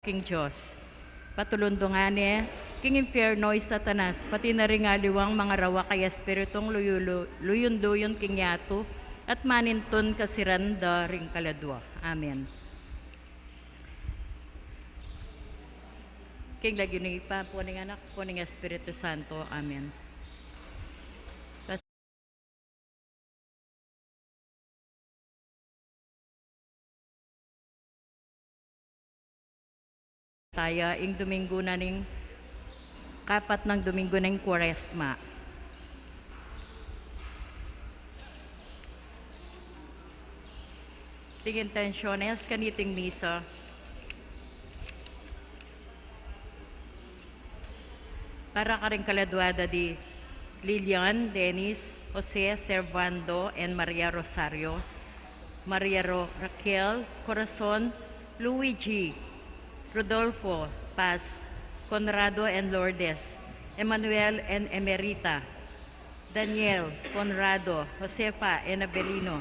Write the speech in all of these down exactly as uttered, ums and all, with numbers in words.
king Dios. Patulundungan ne king impierno i Satanas, pati na ring aliwang mangarawak a espiritung luyu-, luyun-luyun king yatu, at manintun kasiran da ring kaladua. Amen. King lagyu ning Ibpa, ampo ning Anak, ampo ning Espiritu Santo. Amen. Taya ing Domingo na ning kapat nang Domingo ning Kuaresma. Ding intensiones kaniting misa. Para karing kaladua da di Lilian, Dennis, Jose, Servando, and Maria Rosario, Maria Ro-, Raquel, Corazon, Luigi, Rodolfo, Paz, Conrado, and Lourdes, Emmanuel and Emerita, Daniel, Conrado, Josefa, and Abelino,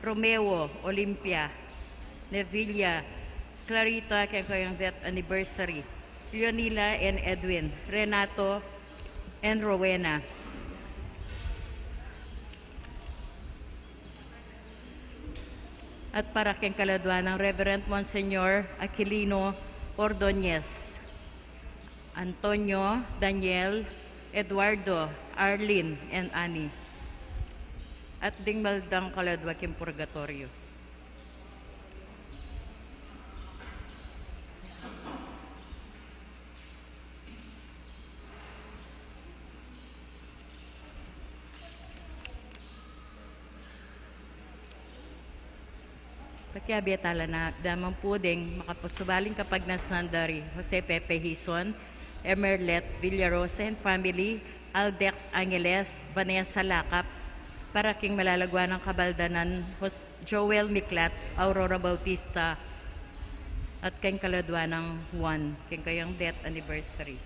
Romeo, Olimpia, Nevilla, Clarita, keng kayang death anniversary, Leonila and Edwin, Renato and Rowena. At para keng kaladua nang Reverend Monsignor Aquilino Ordonez, Antonio, Daniel, Eduardo, Arlene, and Annie. At ding maldang kaladua king purgatoryo. Pakiabe tala na, damang puding makapasubaling kapagnasan dari Jose Pepe Hizon, Emerlet Villarosa and family, Aldex Angeles, Vanessa Lakap, para king malagwa nang kabaldanan Jos-, Joel Miklat, Aurora Bautista, at keng kaladua nang Juan, keng kayang death anniversary.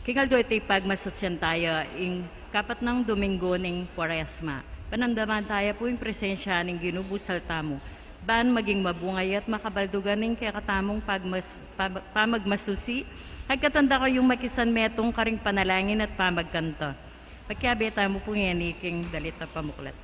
King aldo iti pagmasusyan taya ing kapat nang Domingo ning Kuaresma. Panamdaman taya pu ing presensya ning Ginu, busal tamu. Ban maging mabunga ya at makabaldugan ing kekatamung pagmas-, pam-, pamagmasusi, agkatan da kayung makisanmetung karing panalangin at pamagkanta. Pakiabe tamu pu ngeni king dalit a pamuklat.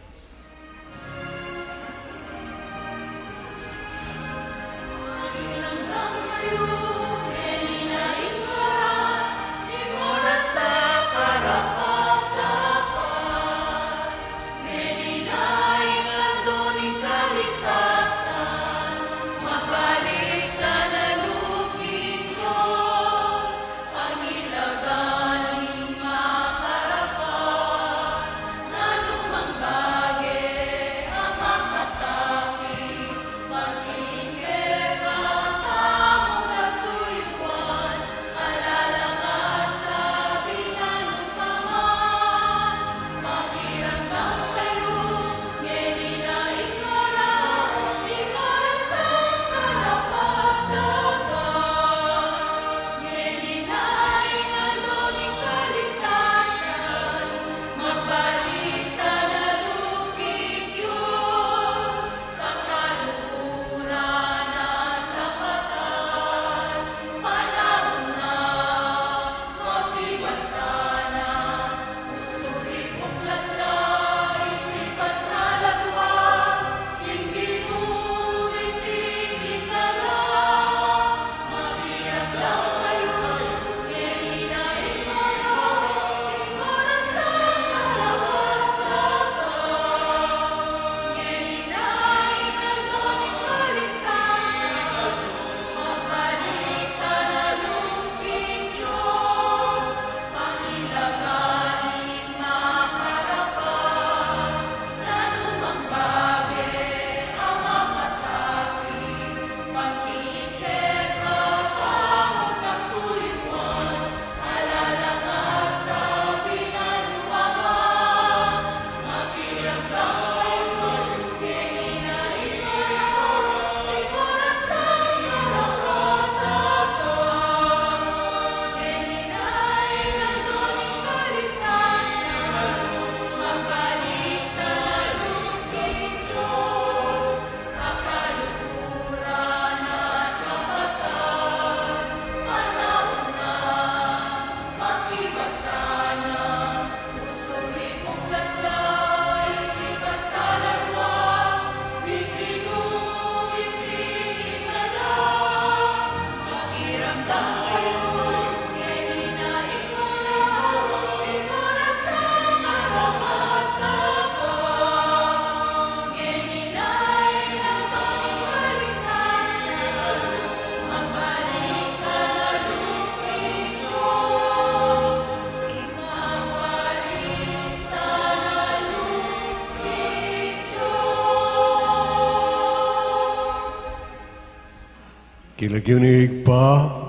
King lagyu ning Ibpa,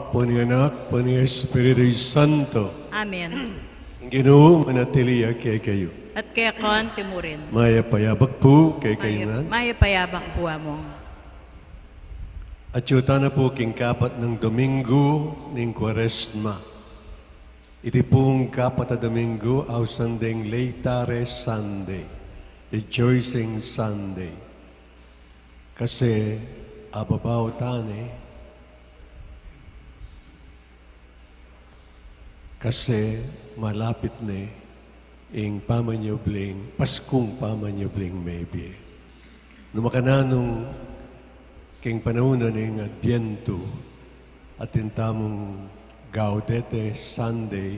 ampo ning Anak, ampo ning Espiritu Santo. Amen. Ing Ginu manatili ya kekayu. At keka naman murin. Mayap a yabak pu kekayu ngan. Mayap a yabak pu, Among. Atyu tana pu king kapat nang Domingo ning Kuaresma. Iti pung kapat a Domingo, ausan deng Laetare Sunday, Rejoicing Sunday. Kasi ababaw tane, kasi malapit ne ing pamanyubling, Paskung pamanyubling mebie. Nu makananu king panaun na ning Adbientu, atin tamung Gaudete Sunday,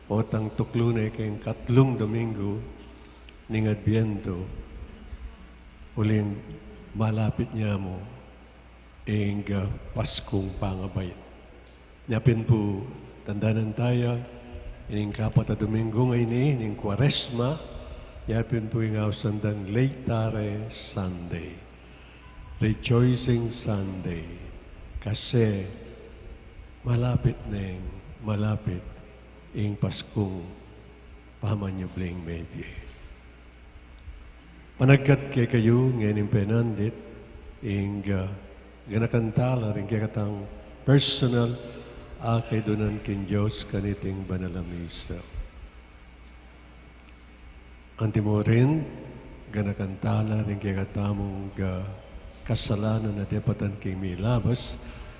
potang tuklu ne king katlung Domingo ning Adbientu, uling malapit ne mu ing, ah, Paskung pangabait. Nya pin pu, tandanan taya, ining kapat a Domingo ngeni ning Kuaresma, nya pin pu ing ausan dang Laetare Sunday, Rejoicing Sunday, kasi malapit neng, malapit ing Paskung pamanyubling mebie. Managkat kekayu ngening penandit, ing, ah, ganakan tala ring kekatang personal Akaidunan king Dios kaniting banal a misa. Antimo rin, ganakan tala ring kekatamung kasalanan a depatan king milabas,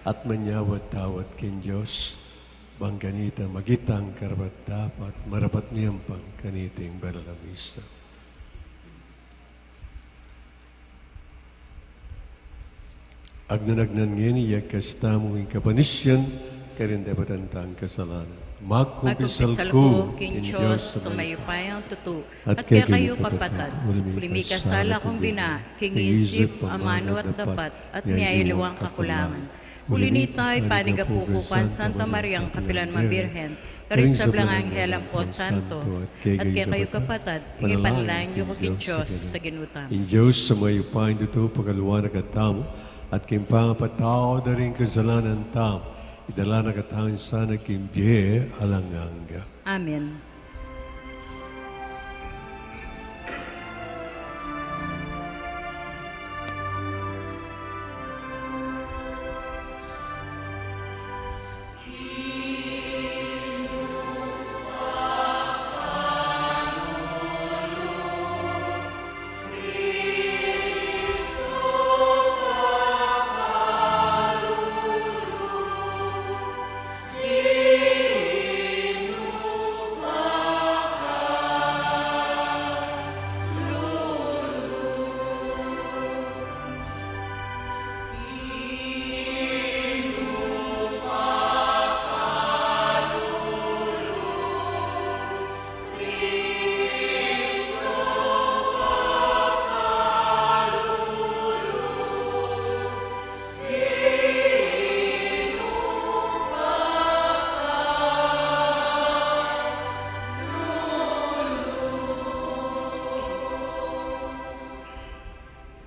at manyawad-tawad king Dios, bang kanita maging karapat-dapat, marapat miyampang kaniting banal a misa. Agnan-agnan ngeni, iyagkas tamu ing kapanisyan karing depatan tang kasalanan. Magkumpisal ku king Dios a mayupayang tutu, at kekayu kapatad, uling mikasala kung bina king isip, amanu at dapat, at king aliwang kakulangan. Uli na nita, ipanyawad ku king Santa Mariang kapilan man Birhen, karing sablang anghel ampon santo, at kekayu kapatad, ipanalangin yu ku king Dios a Ginu tamu. Ing Dios a mayupayang tutu, pagkalwan na katamu, at king pangapatawad da ring kasalanan tamu, idala na katamu sana king bie alang angga. Amen.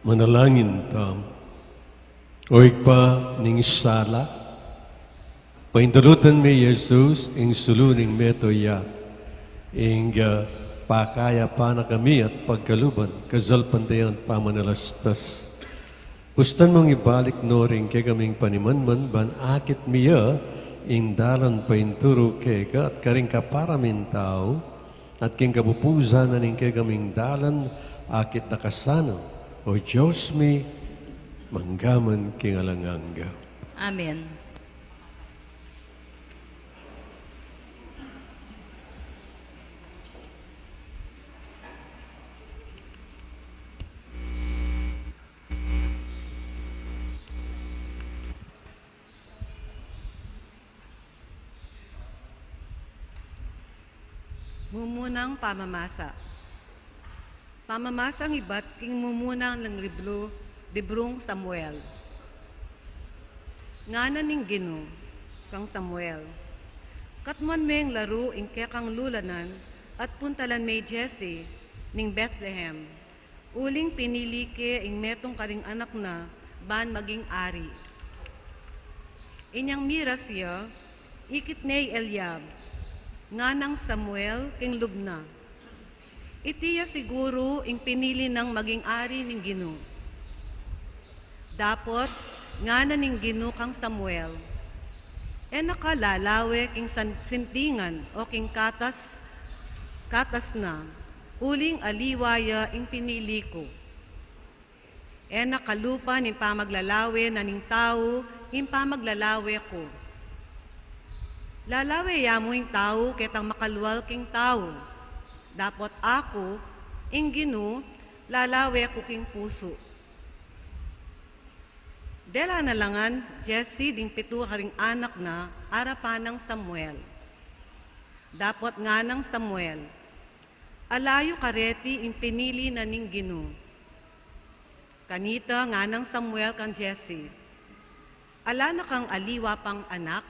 Manalangin tamu. O Ibpa ning sala, paindalutan me i Jesus, ing sulu ning metung a yatu, ing, ah, pakayapan na kami at pagkaluban, kasalpantayanan at pamanalastas. Bustan mung ibalik no ring kekaming panimanman, ban akit mi ya ing dalan painturu keka at karing kapara ming tau, at king kapupusan na ning kekaming dalan, akit da ka sana, O Dios mi, mangga man king alang angga. Amen. Mumunang pamamasa. Pamamasang ibat king mumunang ning libru, librung Samuel. Ngana ning Ginu kang Samuel, Katmuan meng laru ing kekang lulanan at puntalan me i Jesse ning Bethlehem. Uling pinili ke ing metung karing anak na ban maging ari. Inyang miras ya, ikit ne i Eliab, nganang Samuel king lub na. Iti ya siguru ing pinili nang maging ari ning Ginu. Dapot ngana ning Ginu kang Samuel, E na ka lalawe king san-, sintingan o king katas, katas na, uling aliwa ya ing pinili ku. E na kalupa ning pamaglalawe na ning tau ing pamaglalawe ku. Lalawe ya mu ing tau ketang makalwal king tau. Dapot aku, ing Ginu, lalawe ku king pusu. Dela na la ngan Jesse ding pitu karing anak na arapan nang Samuel. Dapot nganang Samuel, Ala yu kareti ing pinili na ning Ginu. Kanita nganang Samuel kang Jesse, Ala na kang aliwa pang anak?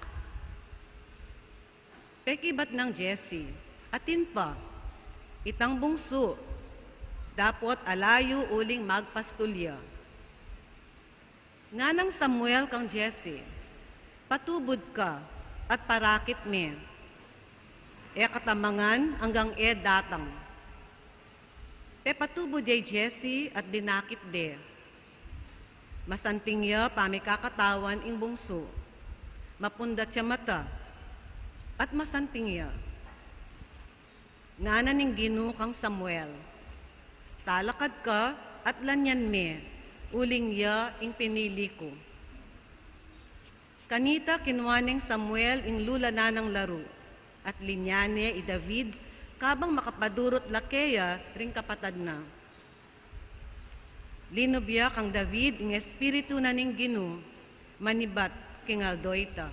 Pekibat nang Jesse, Atin pa, itang bungsu, dapot ala yu uling magpastul ya. Nganang Samuel kang Jesse, Patubud ka at parakit me. E ka tamangan anggang e datang. Pepatubud ya i Jesse at dinakit de. Masanting ya pamikakatawan ing bungsu. Mapundat ya mata, at masanting ya. Ngana ning Ginu kang Samuel, "Talakad ka at lanyan me, uling ya ing pinili ku." Kanita kinua neng Samuel ing lula na nang laru, at linyan ne i David, kabang makapadurut la keya ring kapatad na. Linub ya kang David ing Espiritu na ning Ginu, manibat king aldo ita.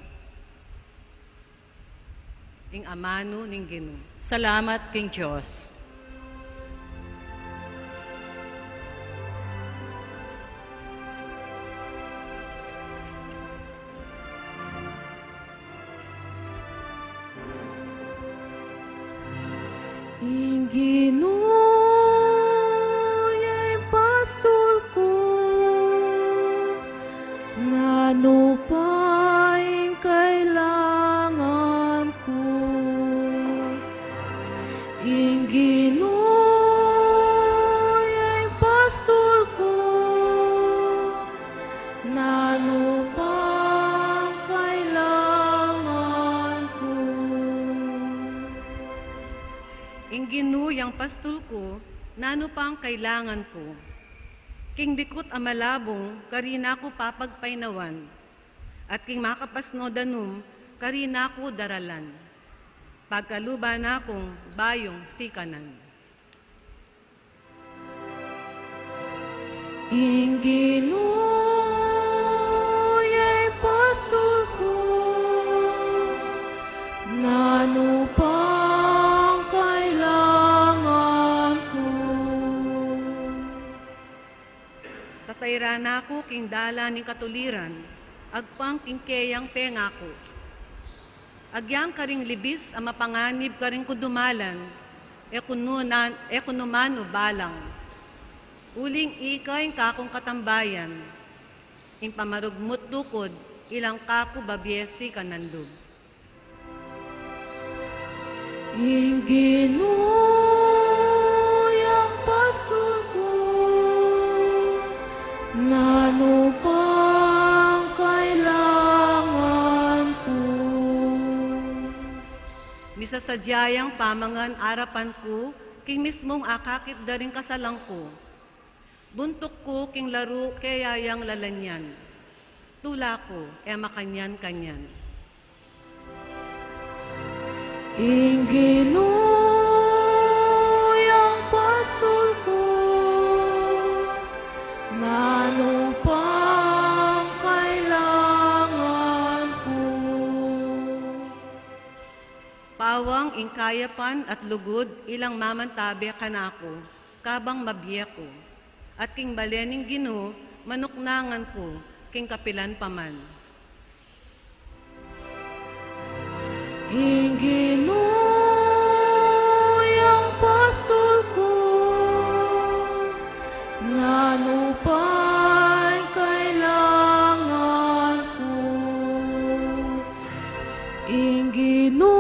Ing amanu ning Ginu. Salamat king Dios. Ing Ginu ya ing pastul ku, nanu pa ing kailangan ku? Ing Ginu ya ing pastul ku, nanu pang kailangan ku? Ing Ginu yang pastul ku, nanu pang kailangan ku? King dikut a malabung, karin na ku papagpainawan, at king makapasnu danum, karin na ku daralan, pagkaluban na kung bayung sikanan. Ing Ginu ya ing pastul ku, nanu pang kailangan ku? Tatayran na ku king dalan ning katuliran, agpang king keyang pengaku. Agyang karing libis a mapanganib karin ku dumalan, e ku nu-, e ku nu man ubalang. Uling ika ing kakung katambayan, ing pamarugmut tukud, ilang kaku babie sikanan lub. Ing Ginu yang pastul ku, nanu pang kailangan ku? Misasadya yang pamangan arapan ku, king mismung akakit da ring kasalan ku. Buntuk ku king laru keya yang lalanyan. Tula ku, e makanyan-kanyan. Ing Ginu yang pastul ku, nanu pang kailangan ku? Pawang ing kayapan at lugud ilang mamantabe kanaku, kabang mabie ku. At king bale ning Ginu, manuknangan ku, king kapilan pa man. Ing Ginu yang pastul ku, nanu pang kailangan ku? Ing Ginu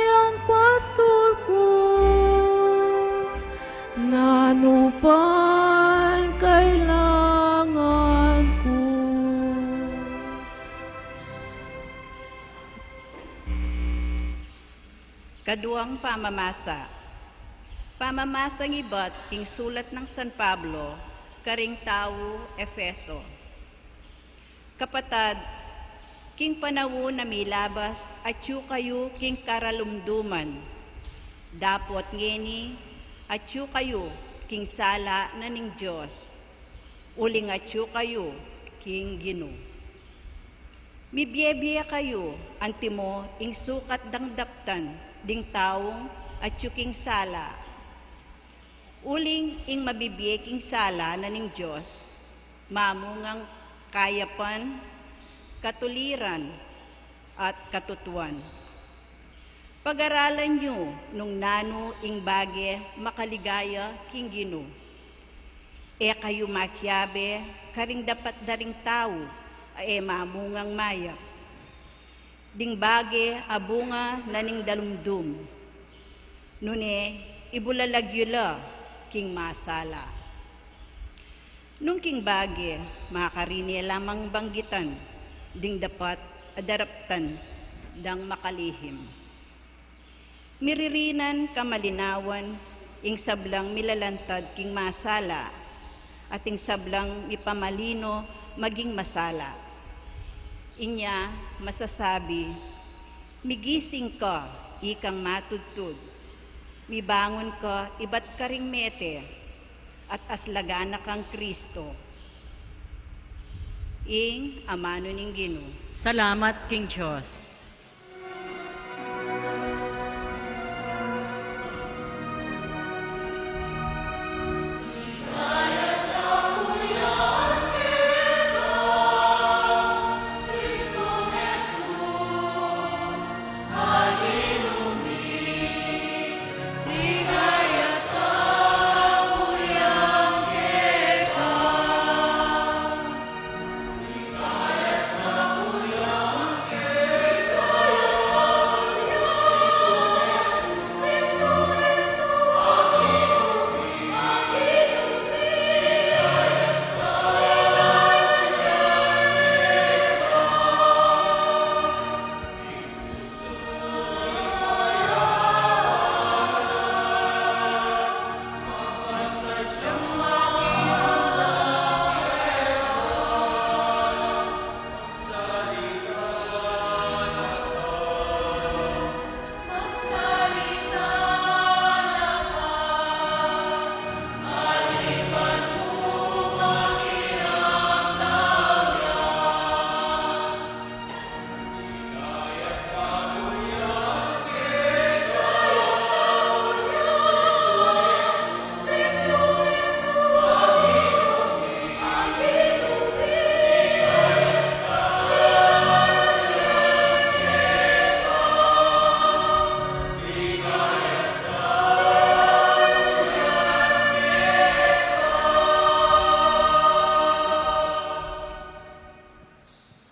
yang pastul ku, nanu pang kailangan ku? Kaduang pamamasa. Pamamasang ibat king sulat nang San Pablo karing tau Efeso. Kapatad, king panaun a milabas, atyu kayu king karalumduman. Dapot ngeni, atyu kayu king sala na ning Dios. Uling atyu kayu king Ginu. Mibie-bie kayu antimo ing sukat dang daptan ding taung atyu king sala. Uling ing mabibie king sala na ning Dios, mamungang kayapan, katuliran, at katutuan. Pag-aralan yu nung nanu ing bage makaligaya king Ginu. E kayu makiabe karing dapat da ring tau a e mamungang mayap. Ding bage a bunga na ning dalumdum. Nune, ibulalag yu la king masala. Nung king bage, makarine lamang banggitan, ding dapat a daraptan dang makalihim. Miririnan kamalinawan ing sablang milalantad king masala, at ing sablang mipamalino maging masala. Inya masasabi, "Migising ka, ikang matudtud. Mibangun ka, ibat karing mete, at aslagan na kang Kristo." Ing amanu ning Ginu. Salamat king Dios.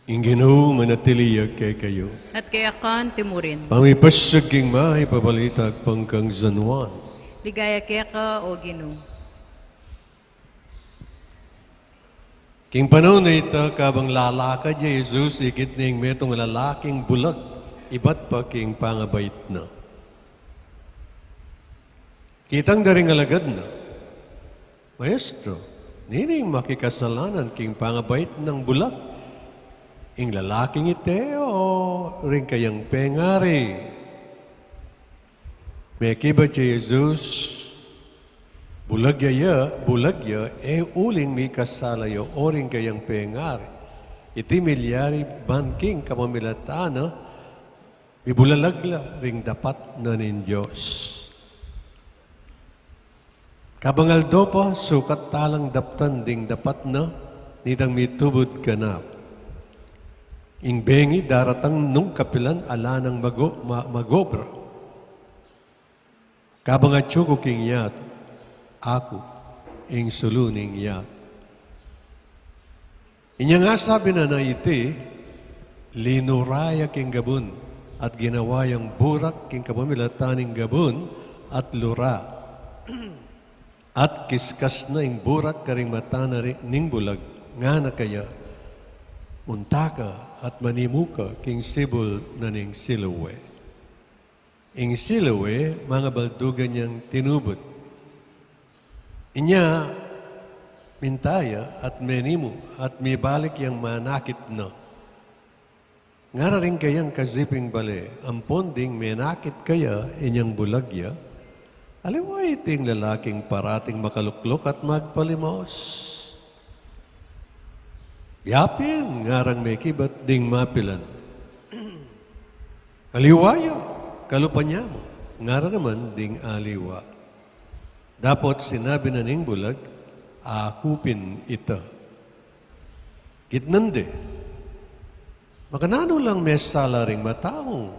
Ing Ginu manatili ya kekayu. At keka naman murin. Pamipasag king mayap a balita agpang kang San Juan. Ligaya keka, o Ginu. King panaun a ita, kabang lalakad ya i Jesus, ikit ne ing metung a lalaking bulag, ibat pa king pangabait na. Kitang da ring alagad na, "Maestro, nining makikasalanan king pangabait nang bulag? Ing lalaking iti o ring kayang pengari?" Mekibat ya i Jesus, "Bulag ya, ya, bulag ya, e uling mikasala ya o ring kayang pengari. Iti milyari ban king kapamilatan na, mibulalag la ring dapat na ning Dios." Kabang aldo pa, sukat talang daptan ding dapat na nitang mitubud kanaku. Ing bengi daratang nung kapilan ala nang mago-, ma-, magobra. Kabang atyu ku king yatu, aku ing sulu ning yatu. Inyang asabi na na iti, linura ya king gabun, at ginawa yang burak king kapamilatan ning gabun at lura. At kiskas na ing burak karing mata na ri-, ning bulag, ngana kaya, "Munta ka at manimu ka king sibul na ning Siloe." Ing Siloe, mangabaldugan yang tinubud. Inya, minta ya at menimu, at mibalik yang manakit na. Ngara ring kayang kaziping bale, "Ampon ding menakit kaya inyang bulag ya, aliwa iti ing lalaking parating makalukluk at magpalimaus?" "Ya pin," ngarang mekibat ding mapilan. "Aliwa ya, kalupa nya mu," ngara naman ding aliwa. Dapot sinabi na ning bulag, "Aku pin ita." Kitnan de, "Makananu lang mesala ring mata mu?"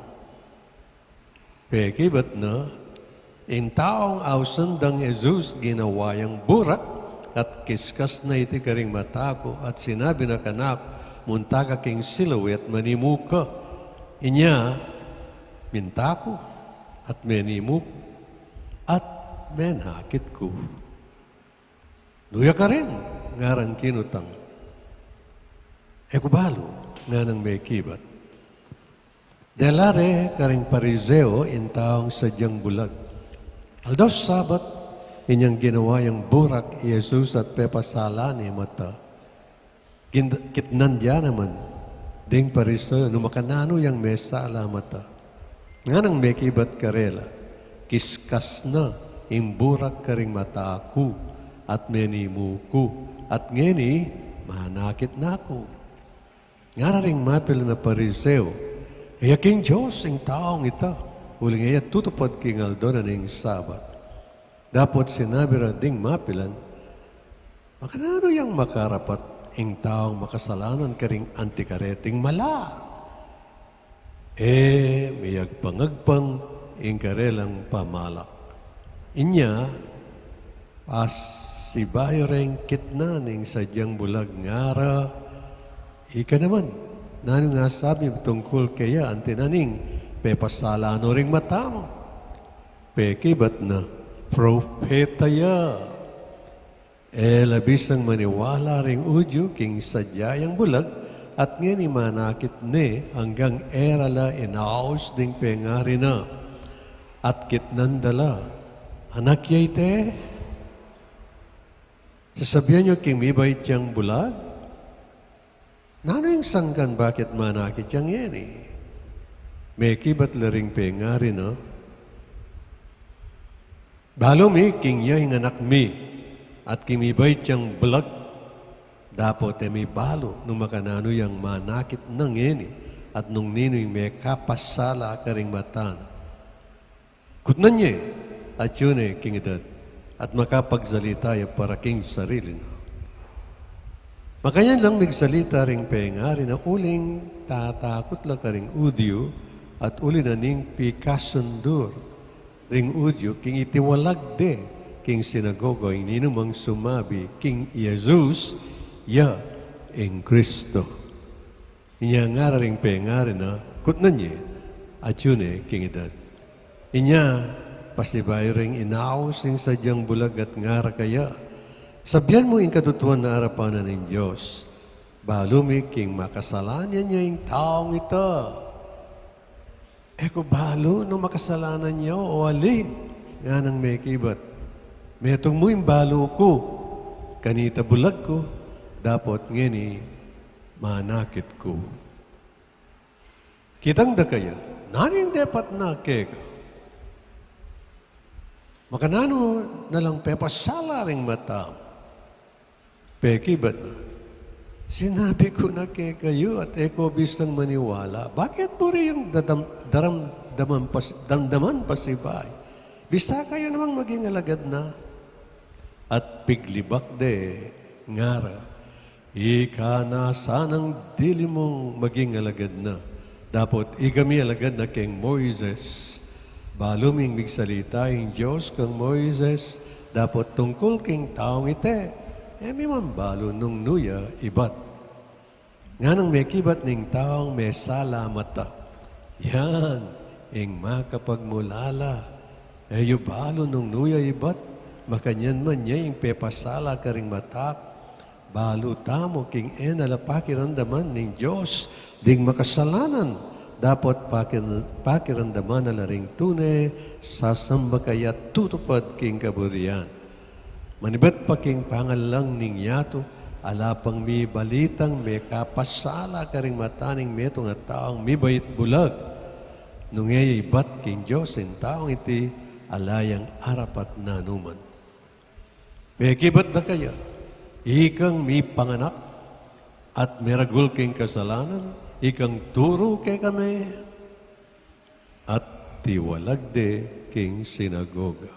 Pekibat na, "Ing taung ausan dang Jesus ginawa yang burak, at kiskas na iti karing mata ku, at sinabi na kanaku, 'Munta ka king Siloe at manimu ka.' Inya, minta ku, at menimu ku, at menakit ku." "Nu ya karin?" ngarang kinutang. "E ku balu," Nganang mekibat. Dela re karing Pariseo ing taung sadyang bulag. Aldo Sabat, inyang ginawa yang burak i Jesus at pepasala ne mata. Gin-, kitnan da naman ding Pariseo nung makananu yang mesala mata. Nganang mekibat karela, kiskas na ing burak karing mata ku at menimu ku, at ngeni manakit na ku. Ngara ring mapilan a Pariseo, e ya king Dios ing taung ita, uling e ya tutupad king aldo na ning Sabat. Dapot sinabi ra ding mapilan, makananu yang makarapat ing taung makasalanan karing anti kareting mala? E miyagpang-agpang ing karelang pamalak. Inya, pasibayu reng kitnan ing sadyang bulag, ngara, ika naman, nanu ing asabi mu tungkul keya anti na ning pepasala no ring mata mu? Pekibat na, propeta ya. E la bisang maniwala ring Judio king sadya yang bulag, at ngeni manakit ne anggang e ra la inaus ding pengari na. At kitnan da la, anak ya iti? Sasabian yu king mibait yang bulag? Nanu ing sangkan bakit manakit yang ngeni? Mekibat la ring pengari na, balu mi king ya ing anak mi, at king mibait yang bulag. Dapot e mi balu nung makananu yang manakit na ngeni, at nung ninu ing mekapasala karing mata na. Kutnan ye, atyu ne king edad, at makapagsalita ya para king sarili na. Makanyan lang migsalita ring pengari na uling tatakut la karing Judio, at uli na ning pikasundur ring Judio king itiwalag de king sinagoga ing ninumang sumabi king Jesus, ya ing Kristo. Inya ngara ring pengari na, kutnan ye, atyu ne king edad. Inya pasibayu reng inaus ing sadyang bulag at ngara kaya, sabian mu ing katutuan a arapan na ning Dios. Balu mi king makasalanan ya ing taung ita. E ku balu nung makasalanan ya o ali, nganang mekibat. Metung mu ing balu ku, kanita bulag ku, dapot ngeni manakit ku. Kitang da kaya, nanu ing depat na keka? Makananu na lang pepasala ring mata mu? Pekibat na, sinabi ku na kekayu at e ko bisang maniwala. Bakit buri yung dadam-, daram-, daman pas-, damdaman pasibayu? Bisa kayu namang maging alagad na. At piglibak de ngara, ika na sanang dili mung maging alagad na, dapot ikami alagad na keng Moises. Balu ming migsalita ing Dios kang Moises, dapot tungkul king taung iti, e mi man balu nung nu ya ibat. Nganang mekibat ning taung mesala mata, yan ing makapagmulala. E yu balu nung nu ya ibat, makanyan man ya ing pepasala karing mata. Balu tamu king e na la pakiramdaman ning Dios ding makasalanan, dapot pakir-, pakiramdaman na la ring tune sasamba kaya tutupad king kaburian. Manibat pa king pangalang ning yatu, ala pang mibalitang mekapasala karing mata ning metung a taung mibait bulag. Nung e ya ibat king Dios ing taung iti, ala yang arapat nanuman. Mekibat da kaya, ikang mipanganak at meragul king kasalanan, ikang turu kekami? At tiwalag de king sinagoga.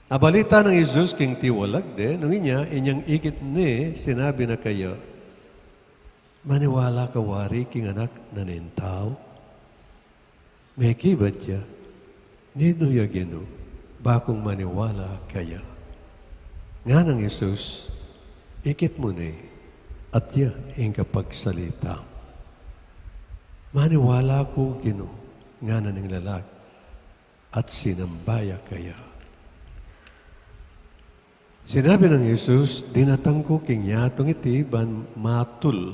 Abalita nang Jesus king tiwalag de, nung inya inyang ikit ne, sinabi na kaya, maniwala ka wari king Anak na ning Tau? Mekibat ya, ninu ya Ginu, bakung maniwala kaya? Nganang Jesus, ikit mu ne, at ya ing kapagsalita. Maniwala ku Ginu, ngana ning lalaki, at sinamba ya kaya. Sinabi nang Jesus, dinatang ku king yatung iti ban matul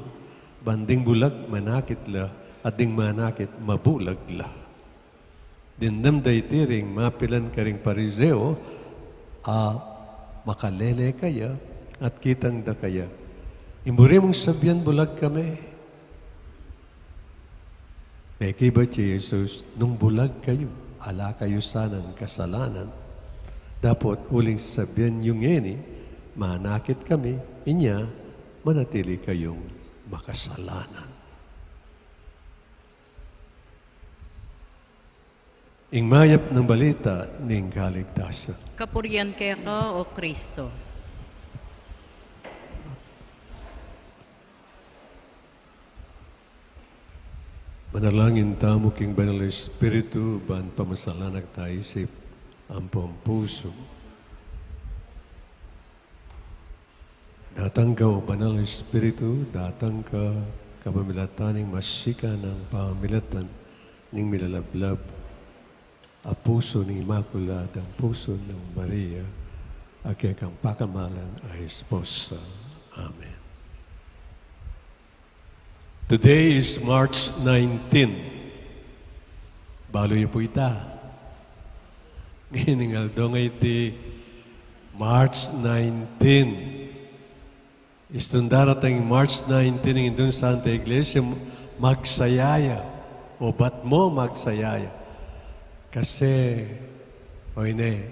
Ban ding bulag manakit la, at ding manakit mabulag la. Dimdam da iti ring mapilan karing Pariseo, a makalele kaya, at kitang da kaya, "Ing buri mung sabian bulag kami." Mekibat i Jesus, "Nung bulag kayu, ala kayu sanang kasalanan. Dapot uling sasabian yu ngeni, 'Manakit kami,' inya manatili kayung makasalanan." Ing mayap nang balita ning kaligtasan. Kapurian keka, O Kristo. Manalangin tamu king Banal Espiritu ban pamasalanak ta isip ampo pusu. Datang ka, O Banal Espiritu, datang ka kapamilatan ning masikan a pamilatan ning milalablab a pusu ning Imakuladang Pusu nang Maria, a kekang pakamalan a esposa. Amen. Today is March nineteen. Balu yu pu ita. Ngening aldo nga iti March nineteen. Istun daratang March nineteen, ing indun Santa Iglesia, magsaya ya. O bat mu magsaya ya? Kasi, o ine,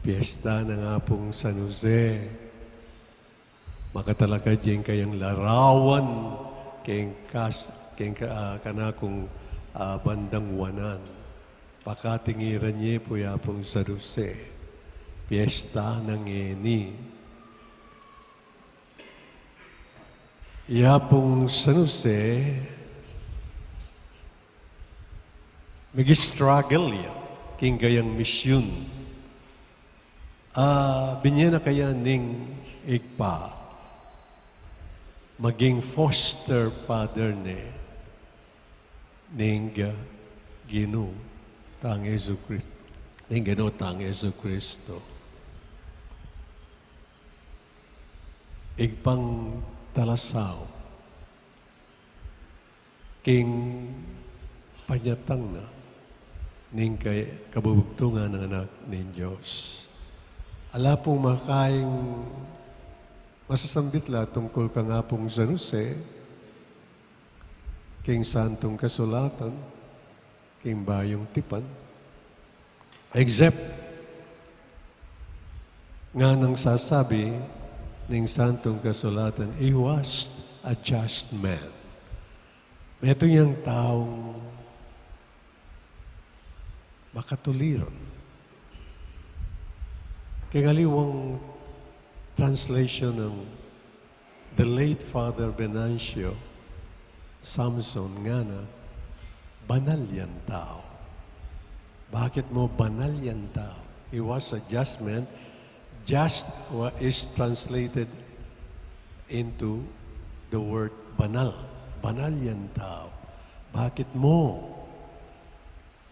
piyesta nang Apung San Jose. Makatalakad ya ing kayang larawan keng kas-, keng ka-, ah, kanakung, ah, bandang wanan. Pakatingiran ye pu i Apung San Jose. Piyesta na ngeni. I Apung San Jose, migi-struggle ya king kayang misyun. Ah, binye na kaya ning Ibpa maging foster father ne ning Ginu tang Jesu Kris-, ning Ginu tang Jesu Kristo. Ibpang talasaup king panyatang na ning kay-, kabubugtungan nang Anak ning Dios. Ala pung makaing masasambit la tungkul kang Apung San Jose king Santung Kasulatan, king Bayung Tipan. Except, nganang sasabi ning Santung Kasulatan, he was a just man. Metung yang taung makatuliran. Keng aliwang translation ng the late Father Venancio Samson, ngana, banal yang tau. Bakit mu banal yang tau? He was a just man. Just wa-, is translated into the word banal. Banal yang tau. Bakit mu?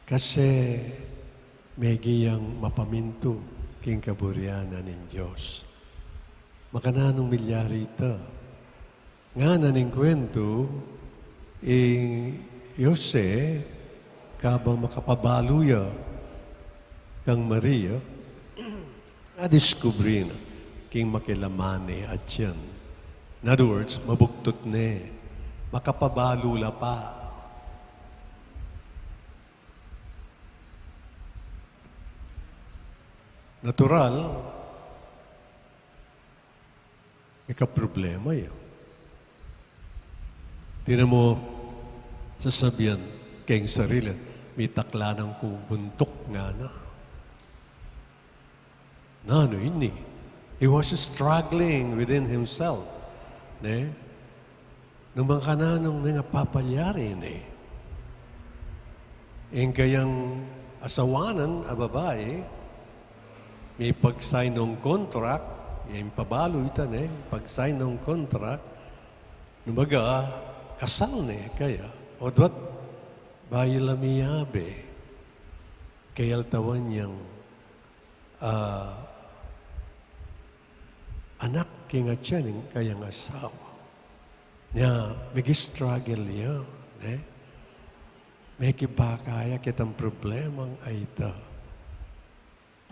Kasi megi yang mapamintu king kaburian na ning Dios. Makananung milyari ita? Ngana ning kwentu, i Jose, kabang makapabalu ya kang Maria, a-discover na king makilaman ne atyan. In other words, mabugtut ne, makapabalu la pa. Natural, mika problema ya. Di na mu sasabian keng sarili, mitaklanan kung buntuk, ngana. Nanu ini? He was struggling within himself. Ne? Nung makananung mengapapalyari ini. Ing kayang asawanan a babai, mipag-sign nong contract, ing pabalu ita ne, pag-sign nong contract, nung baga, kasal ne kaya, o duat, bayu la miyabe, kayaltawan yang, ah, anak king atyan ning kayang asawa. Nya, migi-struggle ya, ne? Mekibaka ya ketang problemang ayta.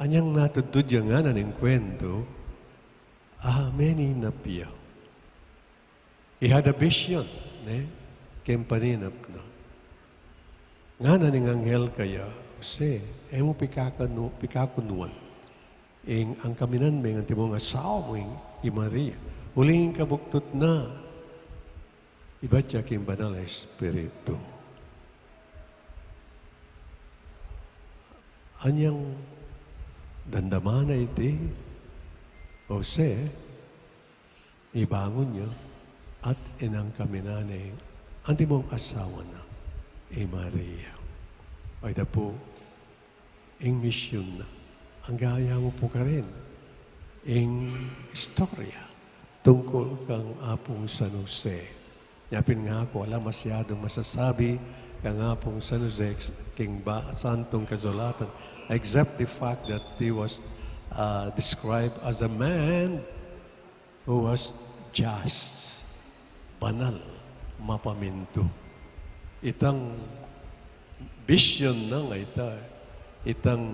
Anyang matudtud ya ngana ning kwentu, a, meninap ya. He had a vision, ne? Keng paninap na. Ngana ning anghel kaya, Jose, e mu pikakanu-, pikakunuan ing angkaminan meng antimong asawa mu ing i Maria. Uling ing kabuktut na, ibat ya king Banal a Espiritu. Anyang damdaman na iti, Jose, ibangun ya, at inangkaminan ne ing antimong asawa na, i Maria. Ayta pu, ing misyun na. Angga ya mu pu karin ing istorya tungkul kang Apung San Jose. Nya pin nga aku ala masyadung masasabi kang Apung San Jose king ba-, Santung Kasulatan, except the fact that he was, uh, described as a man who was just, banal, mapamintu. Itang vision nang ayta, itang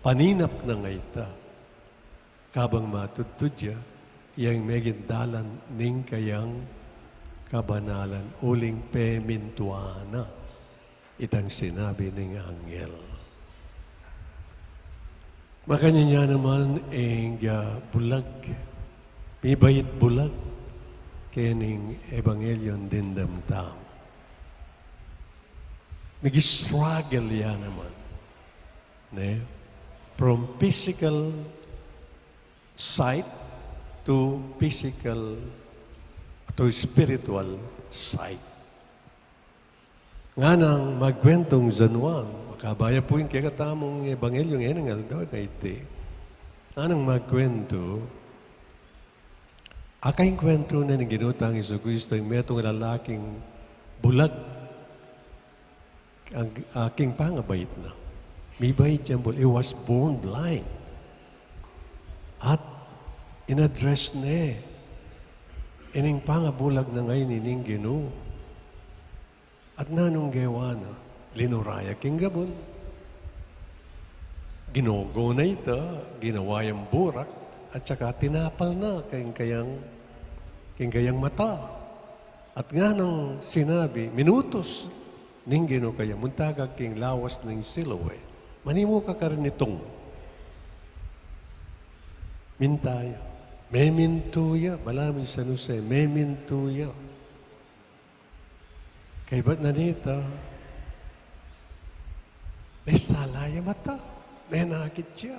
paninap nang ayta, kabang matudtud ya, yang meging dalan ning kayang kabanalan uling pemintuan na itang sinabi ning anghel. Makanyan ya naman ing, ah, bulag, mibait bulag, kening ebanghelyo dimdam tamu. Migi-struggle ya naman, ne? From physical sight to physical, to spiritual sight. Nganang magkwentung San Juan, makabaya pu ing kekatamung ebanghelyo ngeni, ngan daw iti. Nganang magkwentu, akakwentu ne ning Ginu tang Jesucristo ing metung lalaking bulag, ang, ah, king pangabait na. Mibait yang bulag. He was born blind. At in-address ne ining pangabulag na ngeni ning Ginu. At nanung gewa na, linura ya king gabun. Ginogo na ita, ginawa yang burak, at saka tinapal na king kayang, king kayang mata. At nganang sinabi, minutus ning Ginu kaya, munta ka king lawas ning Siloe. Manimu ka karin itung. Minta ya. Memintu ya, balamu i San Jose, memintu ya. Kaybat na nita, mesala ya mata, menakit ya.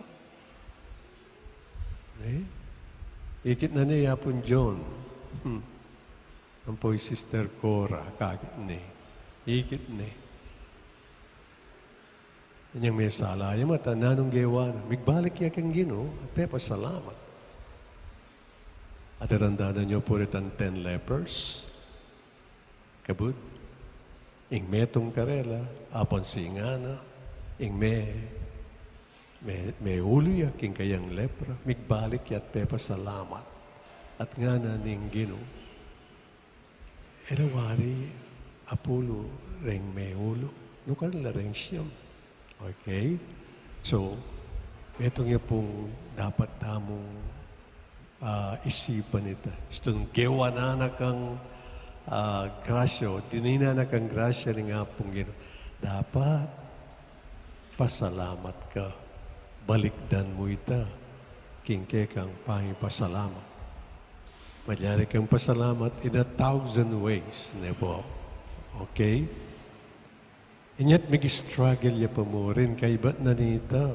Eh? Ikit na ne i Apung John. Hmm. Ampo i Sister Cora, akakit ne. Ikit ne. Inyang mesala ya mata, nanung gewa na? Migbalik ya keng Ginu, pepasalamat. At tatandanan yu pu retang ten lepers. Kabud, ing metung karela, apansin na, ing me, me, meulu ya king kayang lepra, migbalik ya at pepasalamat. At ngana ning Ginu, e la wari apulu reng meulu, nukarin la reng siyam. Okay? So, metung ya pung dapat tamung, ah, isipan ita. Istung gewa na na kang, ah, grasya, o dininan na kang grasya ning Apung Ginu. Dapat pasalamat ka. Balikdan mu ita king kekang pangipasalamat. Malyari kang pasalamat in a thousand ways, ne pu. Okay? Inyat migi-struggle ya pa mu rin, kaybat na nita.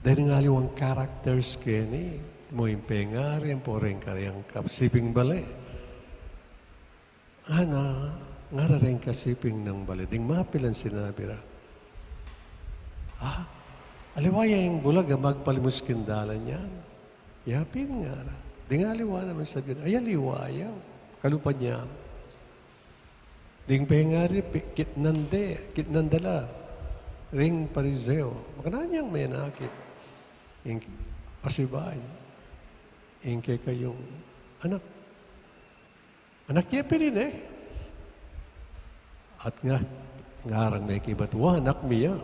Deng aliwang characters keni, mo ing pengari, ampo reng karyang kasiping bale. Ngana, ngara reng kasiping nang bale, deng mapilan sinabi ra, "Ah, aliwa ya ing bulag a magpalimus king dalan yan." Yapin ngara. Deng aliwa naman sabian, "Ay, aliwa ya. Kalupa niya." Deng pengari, pi-, kitnan de, kitnan da la ring Pariseo. Makananu yang menakit? Ing pasibayu, ing kekayung Anak. Anak ya pin ini. At nga, ngarang mekibat, wa, anak mi ya.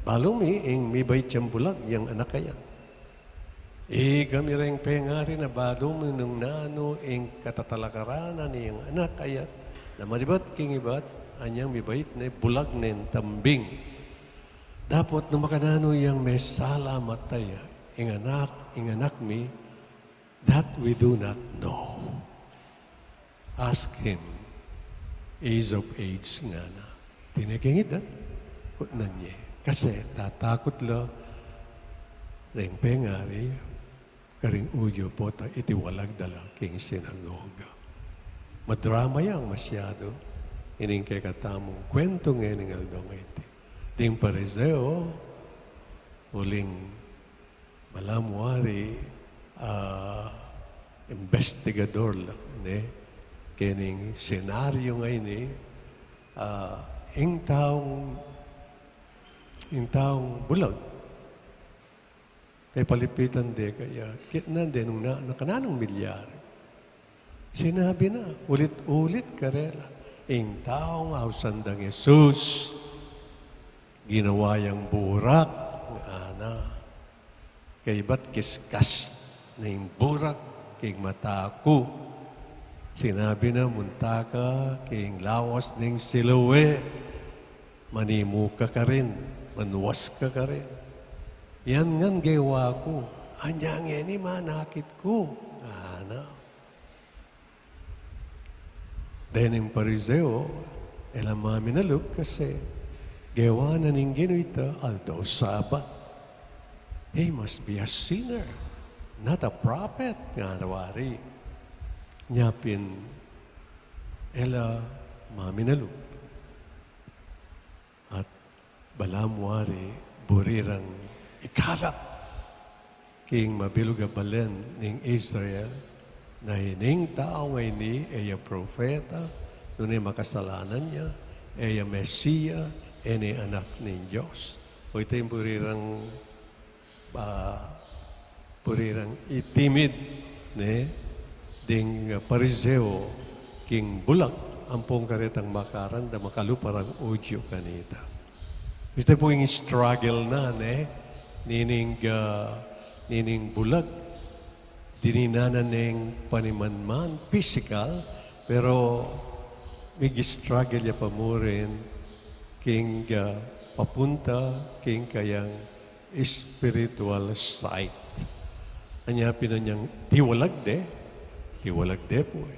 Balu mi ing mibait yang bulag, yang anak a yan. Ika mi reng pengari na balu mi nung nanu ing katatalakaran ning anak a yan, na manibat king ibat, anyang mibait ne, bulag ne tambing. Dapot nung makananu yang mesala mata ya, ing anak, ing anak mi, that we do not know. Ask him, he is of age, ngana. Tine king edad, kutnan ye. Kasi tatakut la reng pengari, karing Udyu pota itiwalag da la king sinagoga. Madrama yang masyadu ining kekatamung kwentu ngening aldo ngeni. Ding Pariseo, uling balamu wari, ah, investigador la, ne? Kening senaryo ngeni, ah, ing taung, ing taung bulag. Kaya palipitan de kaya, kitnan de nung na, nakananung milyari. Sinabi na, ulit-ulit karela, ing taung ausan dang Jesus, ginawa yang burak, ngana. Kaybat kiskas na ing burak king mata ku. Sinabi na, munta ka king lawas ning Siloe, manimu ka karin, manuas ka karin. Yan ngan gewa ku, anya ngeni manakit ku, ngana. Dening Pariseo, e la maminalub kasi gewa na ning Ginu ita aldo Sabat. He must be a sinner, not a prophet, ngana wari. Nya pin, e la maminalub. At balamu wari buri rang ikalat king mabilug a balen ning Israel, na ining tau ngeni e ya propeta, nune makasalanan ya, e ya Mesia, e ne anak ning Dios. O ita ing buri rang ba, buri rang itimid, ne, ding, ah, Pariseo king bulag, ampong karetang makaran da makalupa rang Udyu kanita. Ita pu ing struggle na, ne, nining, ah, nining bulag, dininan na neng panimanman, physical, pero mig-struggle ya pa mu rin king, ah, papunta king kayang spiritual sight. Anya pin anyang tiwalag de, tiwalag de pu e.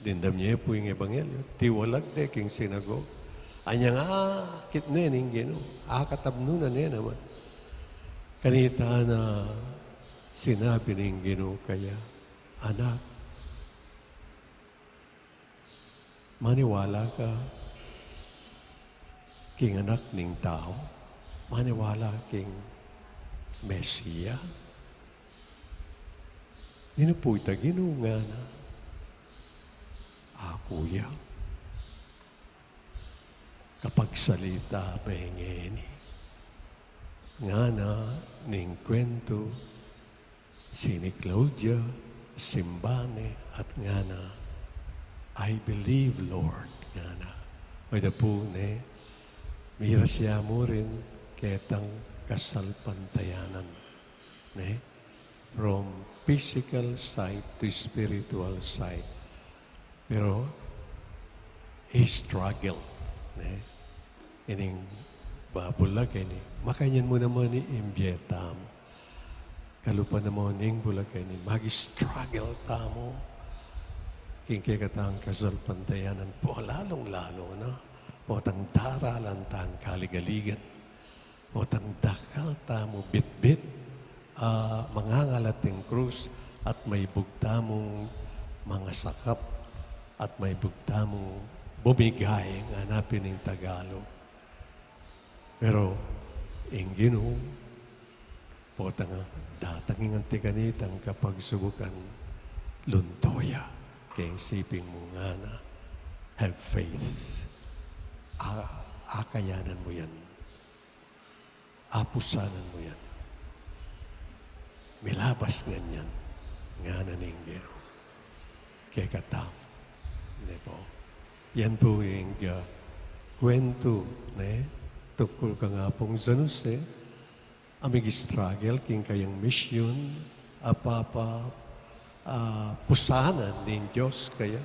Dimdam ye pu ing ebanghelyo, tiwalag de king sinagog. Anyang akit ne ning Ginu, akatabnu na ne naman. Kanita na sinabi ning Ginu kaya, anak, maniwala ka king Anak ning Tau? Maniwala king Mesia? Ninu pu ita, Ginu? Ngana, aku ya. Kapagsalita me ngeni. Ngana ning kwentu, sini Claudia, simba ne at ngana, "I believe, Lord," ngana. Mayda pu ne, miras ya mu rin ketang kasalpantayanan, ne? From physical sight to spiritual sight. Pero, he struggled, ne? Ining babulag ini, makanyan mu naman i imbieta mu. Kalupa naman ning bulag ini, mag-struggle tamu. King kekatang kasalpantayanan pu, lalung-lalu na, potang daralan tang kaligaligan. Potang dakal tamu bitbit, ah, mangangalat ing krus, at maibug tamung mangasakap, at maibug tamung bumigay, ngana pin ning Tagalog. Pero, ing Ginu, potang datang ing anti kanitang kapagsubukan, lunto ya king siping mu, ngana, have faith. A-, akayanan mu yan. Apusanan mu yan. Milabas nganyan, ngana ning Ginu kekatamu, ne pu. Yan pu ing, ah, kwentu, ne, tungkul kang Apung San Jose, a mig-struggle king kayang misyun, a papa, ah, pusanan ning Dios kaya,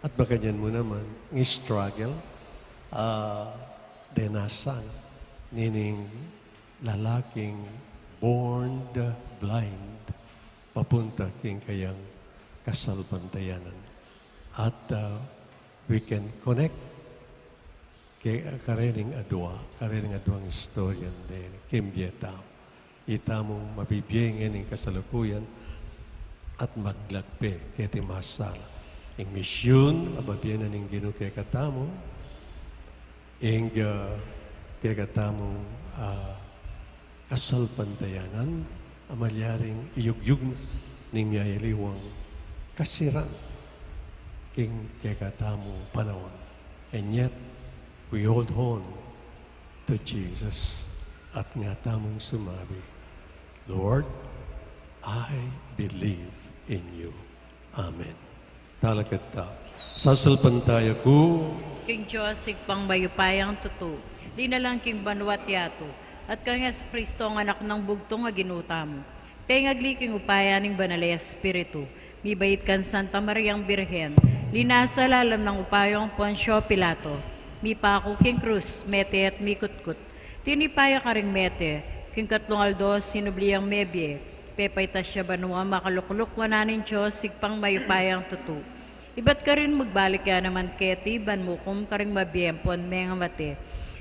at makanyan mu naman, ing struggle, ah, denasan nining lalaking born blind, papunta king kayang kasalpantayanan. At, ah, we can connect ke-, kareng adua, kareng aduang istorya ne, king bie tamu. Itamung mabibie ngeni ing kasalukuyan at maglagpe keti masala. Ing misyun a babie na ning Ginu kekatamu, ing, ah, kekatamung, ah, kasalpantayanan, a malyaring iyugyug na ning miyayaliwang kasiran king kekatamung panaun. And yet, we hold on to Jesus at nga tamung sumabi, "Lord, I believe in you." Amen. Talakad ta. Sasalpantaya ku king Dios, Ibpang mayupayang tutu, linalang king banua't yatu, at kang Jesucristo, a Anak nang bugtung a Ginu tamu, pengagli king upaya ning Banal a Espiritu, mibait kang Santa Mariang Birhen, linasa lalam nang upayung Poncio Pilato, mipaku king krus, mete at mikutkut, tinipa ya karing mete, king katlung aldo sinubli yang mebie, pepaitas ya banua, makalukluk wanan ning Dios, Ibpang mayupayang tutu. Ibat karin magbalik ya naman keti ban mukum karing mabie ampon mengamate.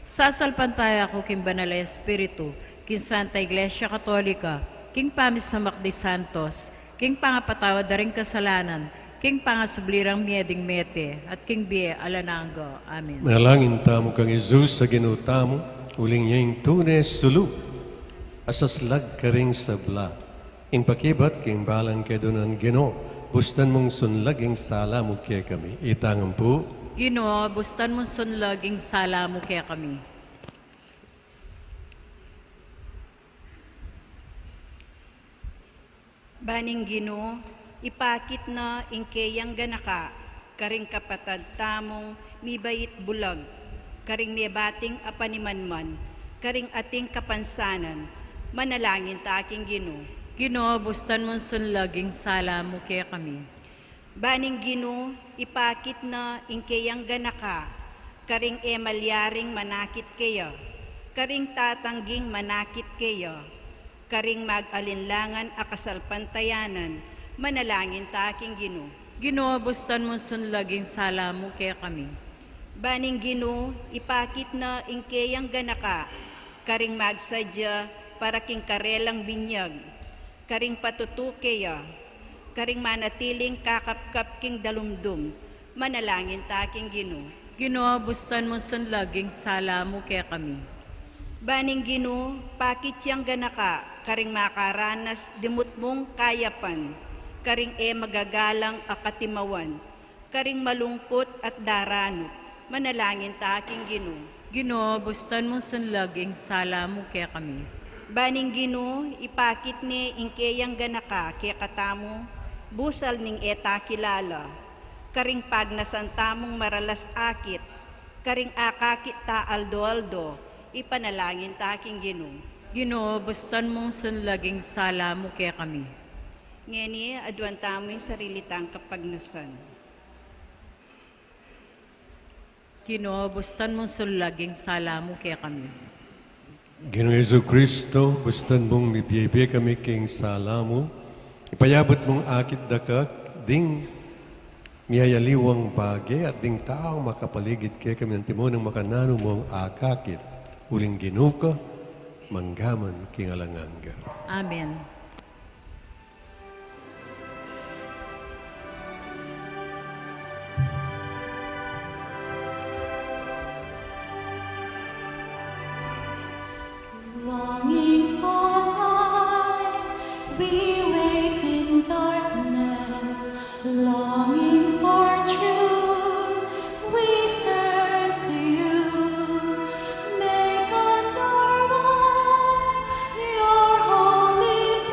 Sasalpantaya ku king Banal a Espiritu, king Santa Iglesia Katolika, king pamisamak di santos, king pangapatawad da ring kasalanan, king pangasubli rang mie ding mete, at king bie alang angga. Amen. Manalangin tamu kang Jesus a Ginu tamu, uling ya ing tune sulu a saslag karing sabla. Ing pakibat king balang kedunan, Ginu, bustan mung sunlag ing sala mu kekami. Itang ampu. Ginu, bustan mung sunlag ing sala mu kekami. Ban ing Ginu, ipakit na ing keyang ganaka karing kapatad tamung mibait bulag, karing mebating a panimanman, karing ating kapansanan, manalangin ta king Ginu. Ginu, bustan mung sunlag ing sala mu kekami. Ban ing Ginu, ipakit na ing keyang ganaka karing e malyaring manakit keya, karing tatangging manakit keya, karing mag-alinlangan a kasalpantayanan, manalangin ta king Ginu. Ginu, bustan mung sunlag ing sala mu kekami. Ban ing Ginu, ipakit na ing keyang ganaka karing magsadya para king karelang binyag, karing patutu keya, karing manatiling kakapkap king dalumdum, manalangin ta king Ginu. Ginu, bustan mung sunlag ing sala mu kekami. Ban ing Ginu, pakit yang ganaka karing makaranas dimutmung kayapan, karing e magagalang a katimawan, karing malungkut at daranup, manalangin ta king Ginu. Ginu, bustan mung sunlag ing sala mu kekami. Ban ing Ginu, ipakit ne ing keyang ganaka kekatamu, busal ning e ta kilala, karing pagnasan tamung maralas akit, karing akakit ta aldo-aldo, ipanalangin ta king Ginu. Ginu, bustan mung sunlag ing sala mu kekami. Ngeni, aduan tamu ing sarili tang kapagnasan. Ginu, bustan mung sunlag ing sala mu kekami. Ginu Jesucristo, bustan mung mibie-bie kami king sala mu, ipayabut mung akit daka ding miyayaliwang bage at ding taung makapaligid kekami, antimo nang makananu mung akakit, uling Ginu ka, mangga man king alang angga. Amen. Longing for light, we wait in darkness. Longing for truth, we turn to you. Make us your own, your holy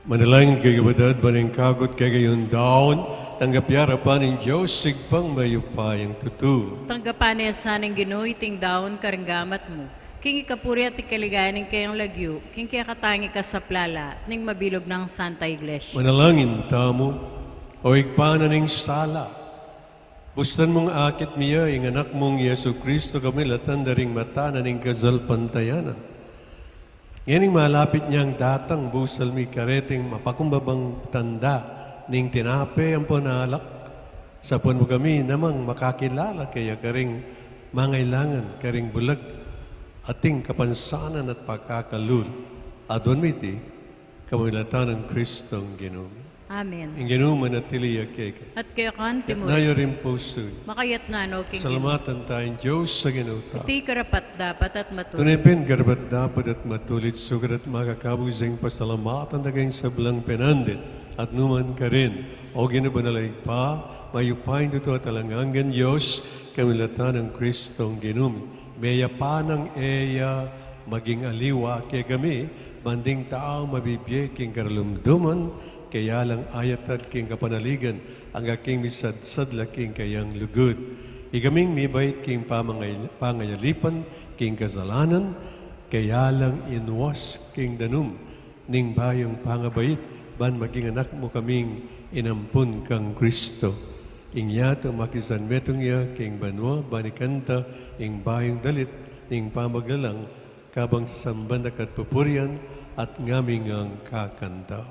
Manalangin kayu, kapatad, ban ing kagut kekayung daun, tanggap ya arapan ning Dios, Ibpang mayupayang tutu. Tanggapan na sana ning Ginu iting daun karing gamat mu, king ikapuri at ikaligaya ning kayang lagyu, king kekatamung kasaplalan ning mabilug nang Santa Iglesia. Manalangin tamu. O Ibpa a alang sala, bustan mung akit mi ya ing Anak mung Jesucristo, kamilatan da ring mata na ning kasalpantayanan. Ngening malapit yang datang, busal mi kareting mapakumbabang tanda ning tinape ampon alak, sapun mu kami namang makakilala keya karing mangailangan, karing bulag, ating kapansanan at pakakalul. Aduan mi iti kamilatan nang Kristong Ginu mi. Amen. Ing Ginu manatili ya kekayu. At keka mu rin. Itas yu ring pusu yu. Makaitas no king Ginu. Salamatan taya ing Dios a Ginu ta. Iti karapat-dapat at matulid. Tune pin karapat-dapat at matulid, sukat at makakabus ing pasalamatan da ka king sablang penandit at nu man karin, O Ginu banal a Ibpa, mayupayang tutu at alang anggang Dios, kamilatan nang Kristong Ginu mi. Meyapan nang e ya maging aliwa kekami, ban ding taung mabibie king karalumduman, kaya lang ayatad king kapanaligan, angga king misadsad la king kayang lugud. Ikaming mibait king pamangay-, pangayalipan king kasalanan, kaya lang inuas king danum ning bayung pangabait, ban maging anak mu kaming inampun kang Kristo. Ing yatu makisanmetung ya king banua, ban ikanta ing bayung dalit ning pamaglalang, kabang sasamban da ka at pupurian, at ngami ngang kakanta.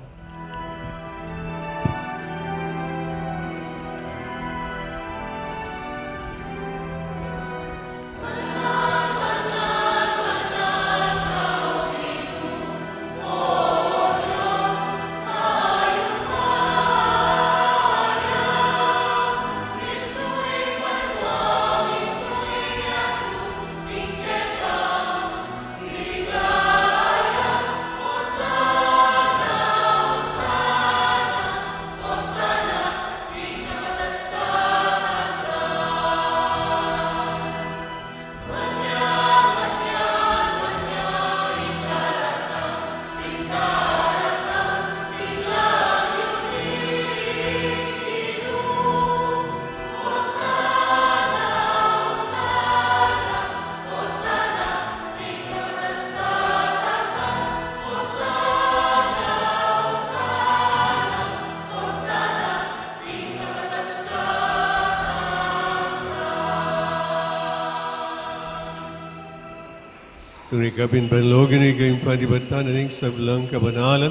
Tune kapin panlugud ning kayung panibatan na ning sablang kabanalan,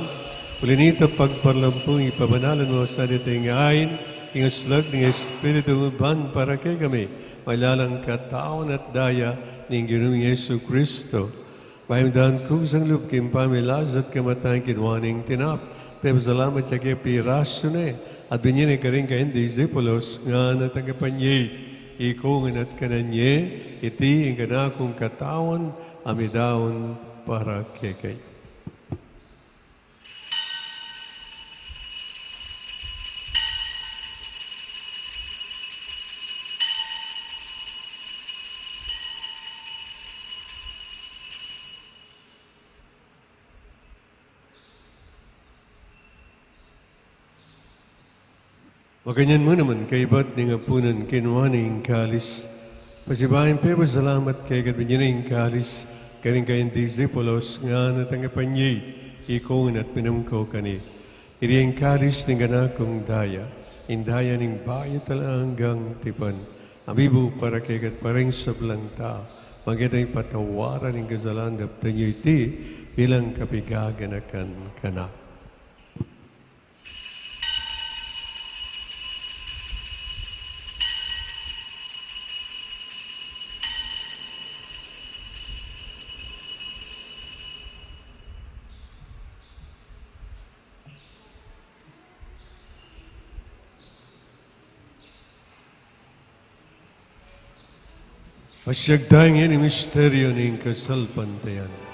uli nita pagparlampu ipabanalan mu sa deteng ain, ing aslag ning Espiritu mu ban para kekami, maging katawan at daya ning Ginung Jesu Kristo. Mayam dan kusang lub king pamilasa at kamatayan, kinua ne ing tinap, pepasalamat ya ke, pirasu ne, at binie ne karing kayang disipulos, ngana, tanggapan ye iti, ikongan at kanan ye, iti ing kanakung katawan, a midaun para kekayu. Makanyan mu naman, kaybat ning apunan, kinua ne ing kalis, pasibayu pepasalamat keka at binie ne ing kalis karing kayang disipulos, ngana, tanggapan ye iti, ikongan at minum ko keni. Iti ing kalis ning kanakung daya, ing daya ning bayu at alang anggang tipan, a mibu para keka at para king sablang tau, maging patawaran ning kasalanan. Daptan yu iti bilang kapaganakan kanaku. Pasiag tamu ngeni ing misteryu ning kasalpantayanan.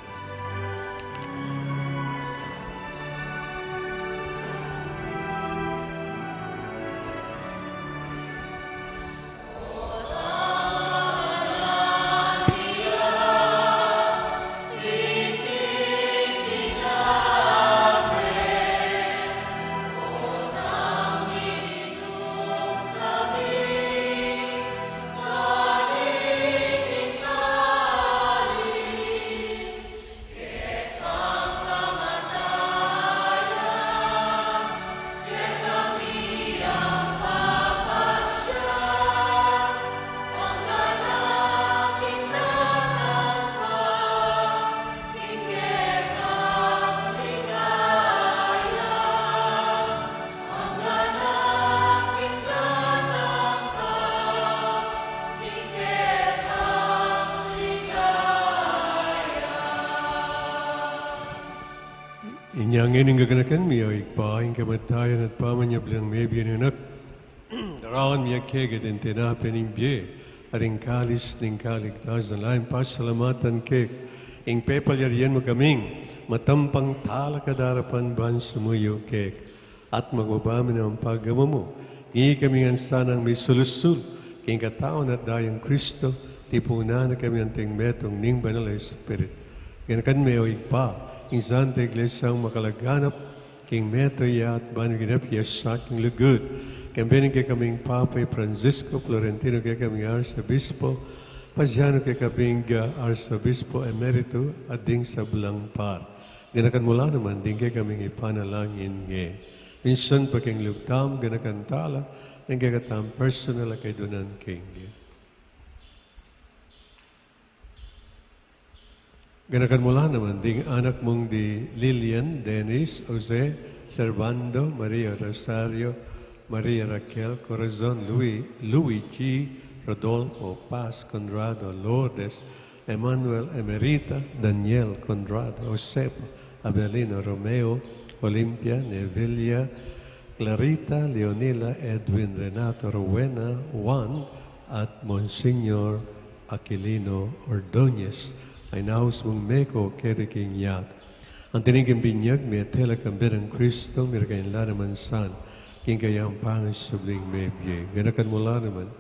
Inya ngeni, gaganakan mi, o Ibpa, ing kamatayan at pamanyablang mebie ning Anak. Daraun mi keka ding tinape ning bie at ding kalis ning kaligtasan. Lalu ming pasalamatan keka ing pepalyarian mu kaming matampang talakad arapan ban sumuyu keka at magbaba mi ning pagmamuna. Ngeni kami ngan sanang misulusul king katawan at dayang Kristo, tipunan na kami anting metung ning Banal a Espiritu. Ganakan me, o Ibpa, ing Santa Iglesia mung makalaganap king metung ya at ban ginap ya sa king lugud. Kambe ning kekaming Papa i Francisco, Florentino kekaming Arsobispo, Paciano kekaming Arsobispo Emerito, at ding sablang pari. Ganakan mu la naman ding kekaming ipanalangin ngeni. Minsan pa king lugtam, ganakan tala ning kekatamung personal a kaidunan keng. Ganakan mu la naman ding anak mung di Lilian, Dennis, Jose, Servando, Maria Rosario, Maria Raquel, Corazon, Louis, Luigi, Rodolfo, Paz, Conrado, Lourdes, Emmanuel, Emerita, Daniel, Conrado, Josefa, Abelino, Romeo, Olimpia, Nevelia, Clarita, Leonila, Edwin, Renato, Rowena, Juan, at Monsignor Aquilino Ordonez. Ay naus mung meko keti king yatu. Anti ning binyag, mete la kambe nang Kristo, mirakan la naman sana king kayang pangasubling mebie. Ganakan mu la naman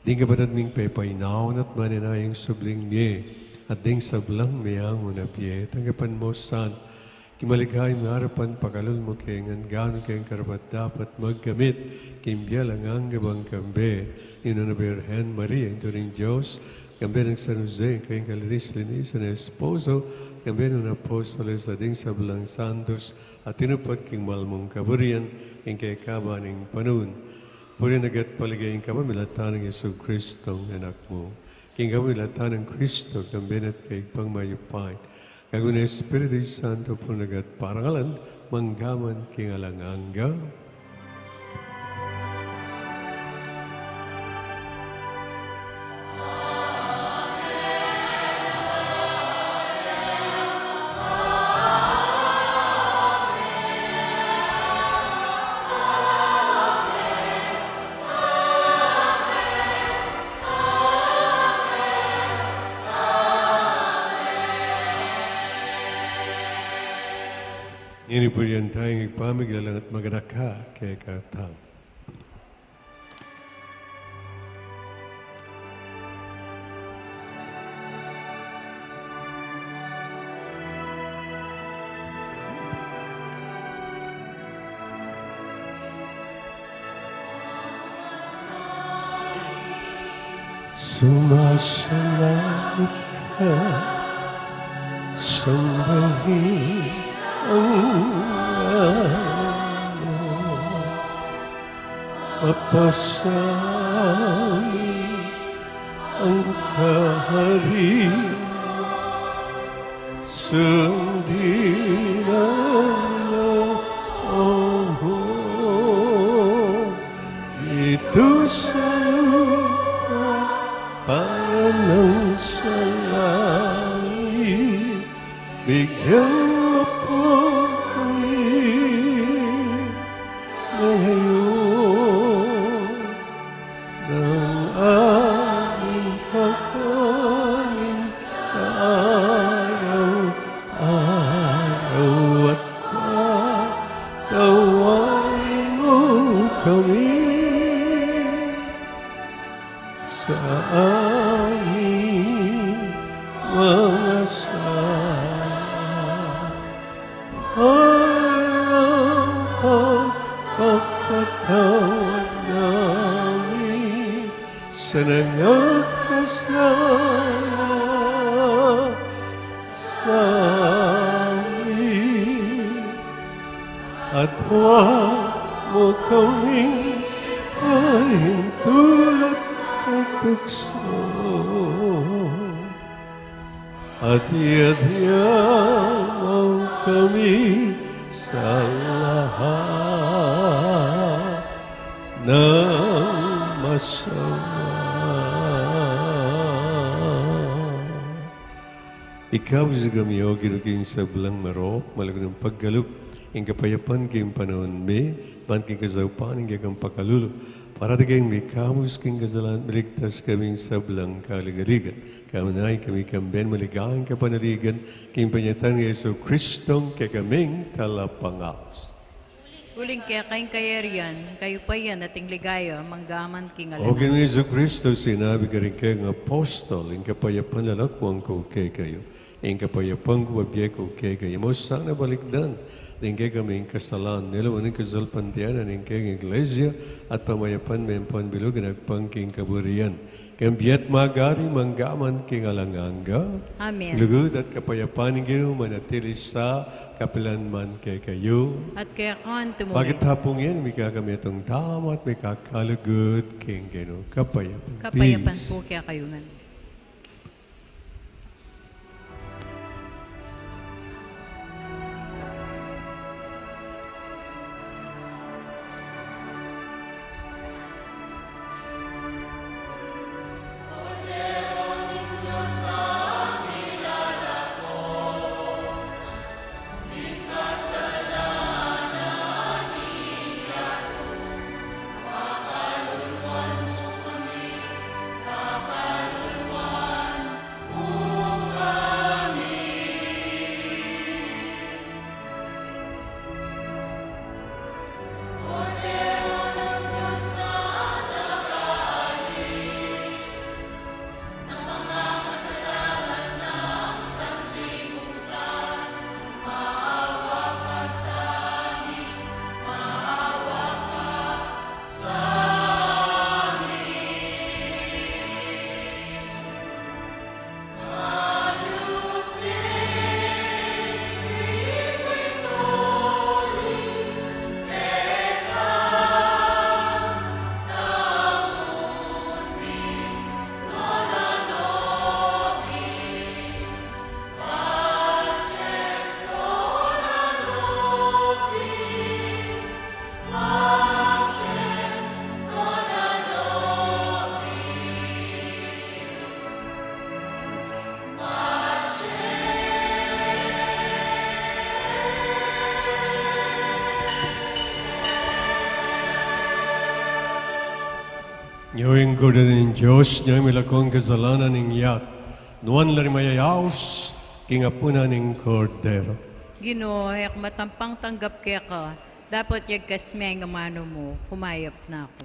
ding kapatad ming pepainaun at manenayang subling mie, at ding sablang meangu na bie. Tanggapan mu sana king maligayang arapan, pakalulu mu kami ngan gawang keng karapat-dapat magkamit king bie alang angga bang kambe ning Nuan a Birhen Maria, Indu ning Dios, kambe nang San Jose, ing kayang kalinis-linisan a esposo, kambe nang apostoles at ding sablang santos a tinupad king mal mung kaburian king kekaban ning panaun. Purian na at paligayan ing kapamilatan nang Jesucristong Anak mu. King kapamilatan nang Kristo, kambe na at kaybat mayupaya, kayabe ning Espiritu Santo, purian na at parangalan, manggaman king alang angga. Ngeni purian taya ing pamiglalang at maganaka kekatamu. Sumasalamat ka, sambahin ang ngalan mo. Mapasauli ang kaharian mo, sundin ang loob mo dito sa lupa para nang sa langit. Bigyan mo po kami ngayon ng aming kakanin sa araw-araw at patawarin mo kami sa aming mga sala, alang pagpapatawad namin sa nangakasala sa amin. At huwag mo kaming pahintulot sa tukso, at iadya mo kami sa lahat ng masama. Ikabus ya kami, O Ginu, king sablang marok, malugud nang pagkalub, ing kapayapan king panaun mi, ban king kasaupan ning kekang pakalulu. Parati keng mikabus king kasalan, miligtas kami king sablang kaligaligan. Kamanayan kami kambe ning maligayang kapanaligan, king panyatang nang Jesucristong kekaming Talapangabus. Uling keka ing kayarian, kayupayan at ing ligaya, mangga man king alang angga. O Ginu Jesucristo, sinabi mu karing kekang apostol, ing kapayapan lalakuan ku kekayu, ing kapayapan ku bibie ku kekayu. E mu sana balikdan ding kekaming kasalan, nune lawan ing kasalpantayanan ning kekang Iglesia, at pamayapan me at pambilug agpang king kaburian. King bie at magari, mangga man king alang angga. Amen. Lugud at kapayapan ning Ginu manatili sa kapilan man kekayu. At keka naman. Magtapung yan, mikakami atung damat, mikakalugud king Ginu. Kapayapan. Kapayapan pu kekayu ngan. Nyo ing Kordero ning Dios, nyo ing milakung kasalanan ning yat. Nuan la ring mayayaus king apunan ning Kordero. Ginu, e ku matampang tanggap keka, dapot yagkas me ing amanu mu, kumayap na ku.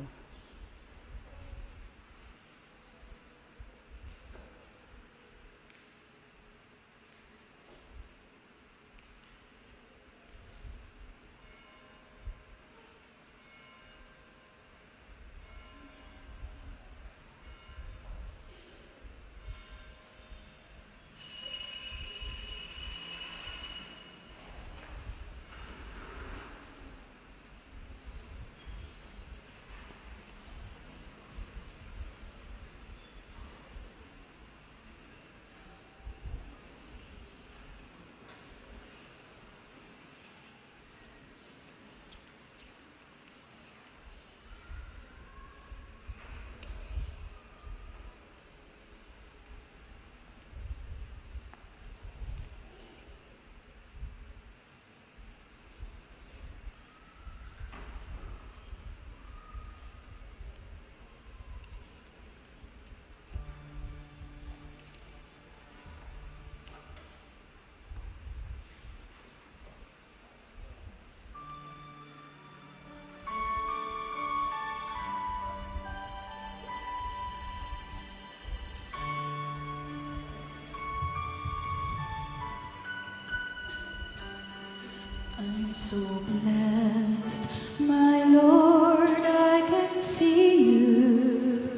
I'm so blessed, my Lord, I can see you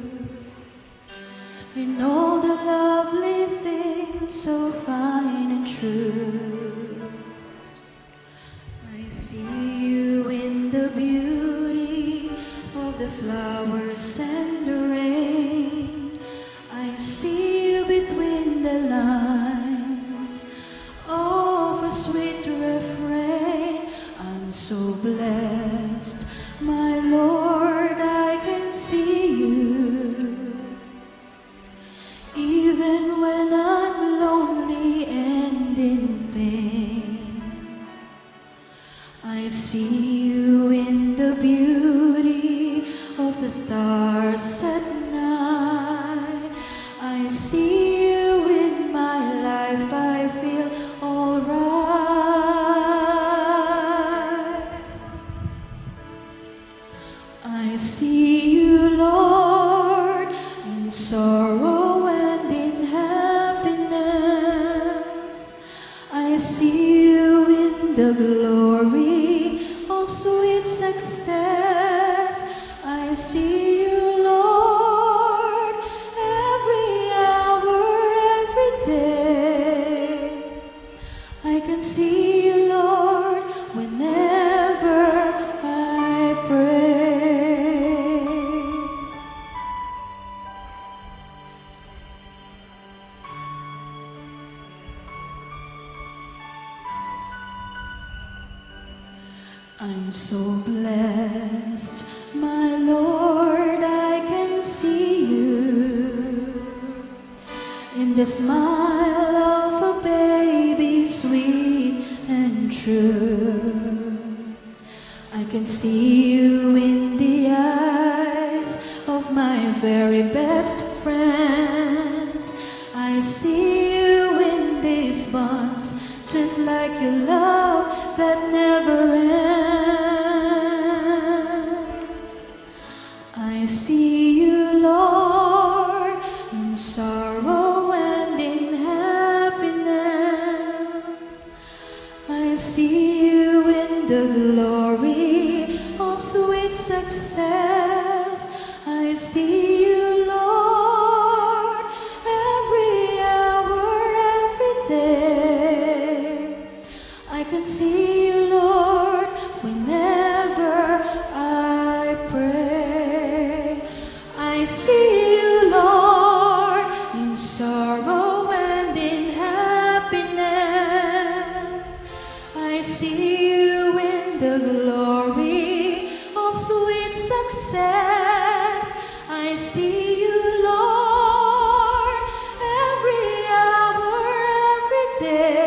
in all the lovely things so fine and true. I see you in the beauty of the flowers and the rain. I see you between the lines of a sweet refrain. I'm so blessed, my Lord, I can see you. Even when I'm lonely I see you in the beauty of the stars at night. I see you in my life, I feel alright. I see you, Lord, in sorrow and in happiness. I see you in the glory of sweet success. I see you, Lord, every hour, every day. I can see you, Lord, whenever I pray. I'm so blessed, my Lord, I can see you in the smile of a baby, sweet and true. I can see you in the eyes of my very best friends. I see you in these bonds, just like your love that never ends. I see you, Lord, in sorrow and in happiness. I see you in the glory of sweet success. I see you, Lord, every hour, every day. I can see you, Lord, whenever I pray. I see you, Lord, in sorrow and in happiness. I see you in the glory of sweet success. I see you, Lord, every hour, every day.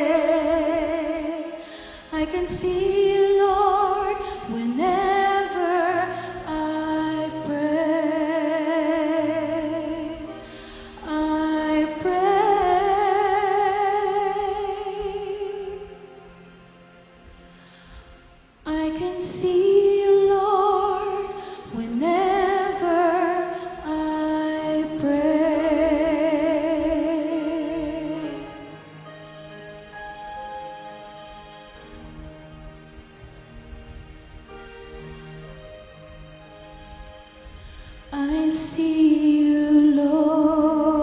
I can see you, Lord, whenever I pray. I pray. I can see you, Lord, whenever I pray. I see you, Lord.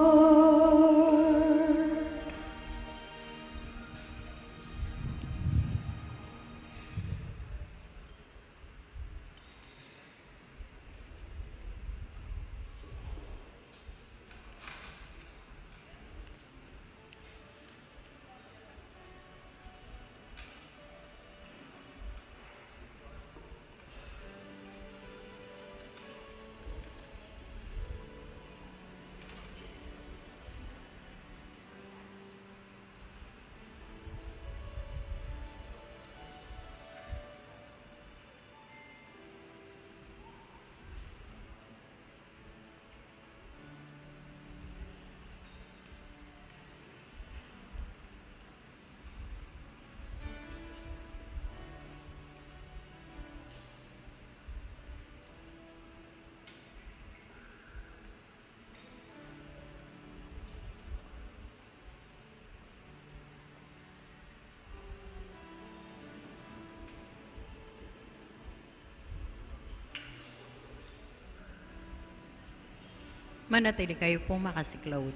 Manatili kayu pung makasiklaud.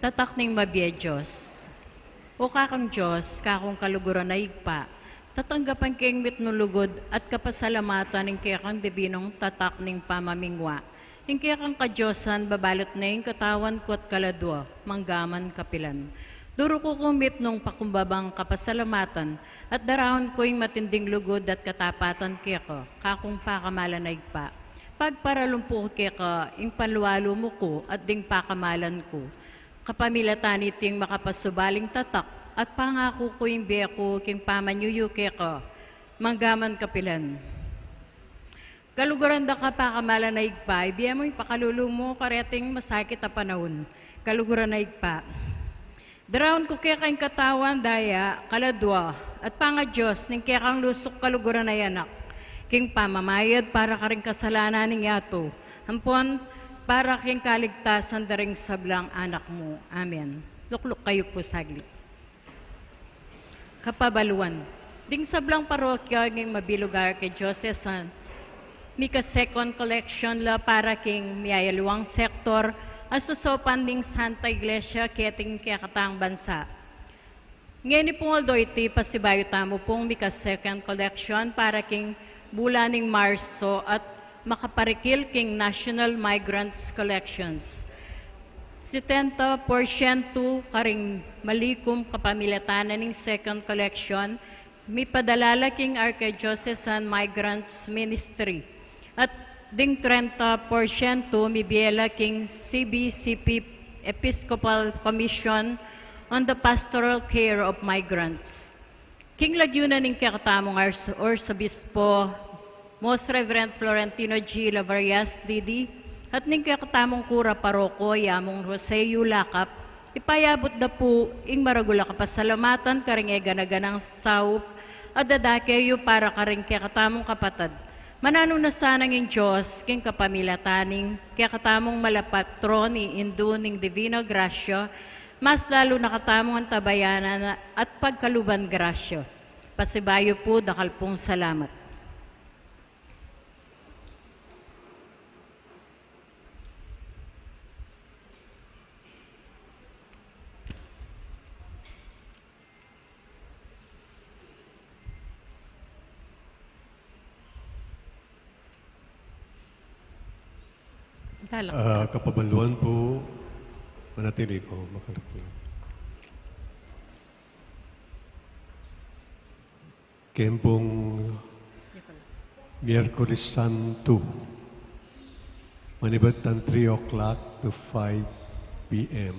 Tatak ning mabie Dios. O kakung Dios, kakung kaluguran a Ibpa, tatanggapan ke ing mitmung lugud at kapasalamatan ing kekang dibinung tatak ning pamamingwa. Ing kekang kadiosan babalut ne ing katawan ku at kaladua, mangga man kapilan. Duru ku kung mipnung pakumbabang kapasalamatan, at daraun ku ing matinding lugud at katapatan keka, kakung pakamalan a Ibpa. Pagparalumpu ku keka ing panlualu mu ku at ding pakamalan ku. Kapamilatan niting makapasubaling tatak, at pangaku ku ing bie ku king pamanyuyu keka, Manggaman kapilan. Kaluguran da ka pakamalan a Ibpa, ibie mu ing pakalulu mu kareting masakit a panaun. Kaluguran a Ibpa. Daraun ku keka ing katawan, daya, kaladua, at pangaDios ning kekang lusuk kaluguran a Anak, king pamamayad para karing kasalanan ning yatu, ampon para king kaligtasan da ring sablang anak mu. Amen. Lukluk kayu pu saglit. Kapabaluan. Ding sablang parokya ning mabilug a arkidiosesan, mika second collection la para king miyayaliwang sektor a susopan ning Santa Iglesia keting kekatang bansa. Ngeni pung aldo iti, pasibayu tamu pung mika second collection para king bulan ning Marso at makaparikil king National Migrants Collections. Setenta porsyento karing malikum kapamilatan na ning second collection, mipadala la king Archdiocesan Migrants Ministry. At ding trenta porsyento mibie la king C B C P Episcopal Commission on the Pastoral Care of Migrants. King lagyu na ning kekatamung Ars-, Arsobispo, Most Reverend Florentino G. Lavarias, D D, at ning kekatamung kura paroko, Yamung Jose U. Lakap, ipayabut da pu ing maragul a kapasalamatan karing e gana-ganang saup a dadake yu para karing kekatamung kapatad. Mananu na sana ing Dios king kapamilatan ning kekatamung malapatron, i Indu ning Divina Gracia, mas lalu na katamung antabayanan at pagkaluban grasya. Pasibayu pu, dakal pung salamat. Talak. Ah, kapabaluan pu, manatili ko, makalakli. Keng pung Miyerkules Santu, manibat tang three o'clock to five P M,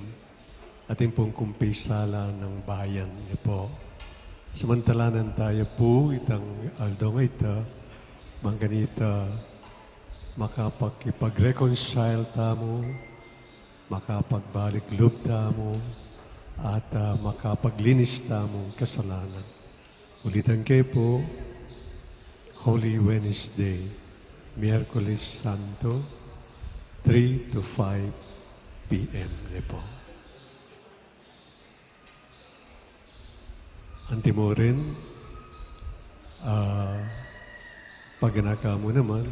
atin pung kumpisala nang bayan, ne pu. Samantalanan taya pu itang aldo a ita, bang kanita makapakipag-reconcile tamu, makapagbalik lub tamu, at, ah, makapaglinis tamung kasalanan. Ulitan ke pu, Holy Wednesday, Miyerkules Santu, three to five P M, ne pu. Antimo rin, ah, paganaka mu naman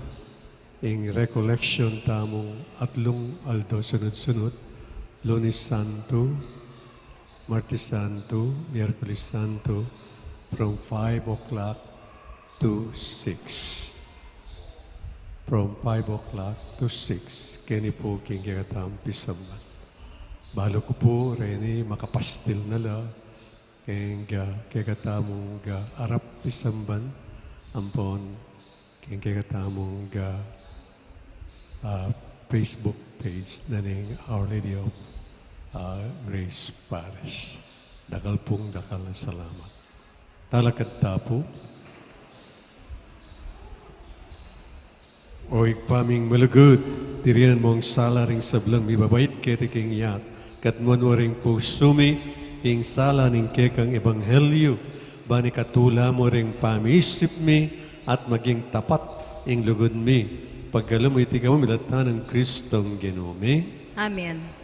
ing recollection tamung atlung aldo sunut-sunut, Lunes Santu, Martes Santu, Miyerkules Santu, from five o'clock to six. From five o'clock to six. Keni pu king kekatamung pisamban. Balu ku pu, reni makapastil na la king, ah, kekatamung, ah, arap pisamban, ampon king kekatamung, ah, ah, Facebook page na ning Our Lady of, ah, Grace Parish. Dakal pung dakal a salamat. Talakad ta pu. O Ibpa ming malugud, tirinan mu ing sala ring sablang mibabait keti king yatu, katmuan mu ring pusu mi ing sala ning kekang ebanghelyu, ban ikatula mu ring pamisip mi at maging tapat ing lugud mi. Pagkalub mu iti kapamilatan nang Kristong Ginu mi. Amen.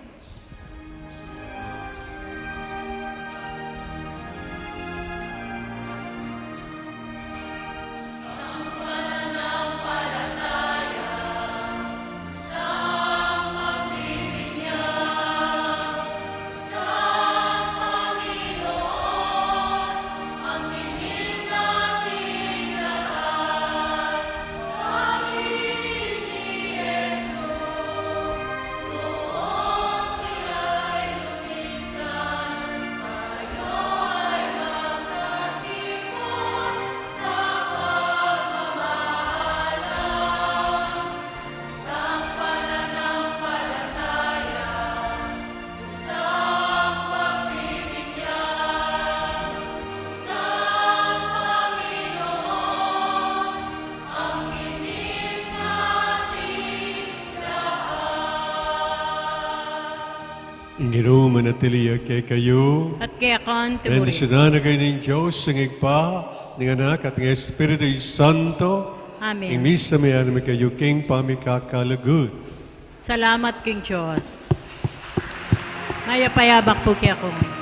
Ing Ginu manatili ya kekayu. At keka naman. Bendisyunan na kayu ning Dios, ing Ibpa, ning Anak, at ning Espiritu Santo. Amen. Ing misa mayanami kayu king pamikakalugud. Salamat king Dios. Mayap a abak pu kekongan.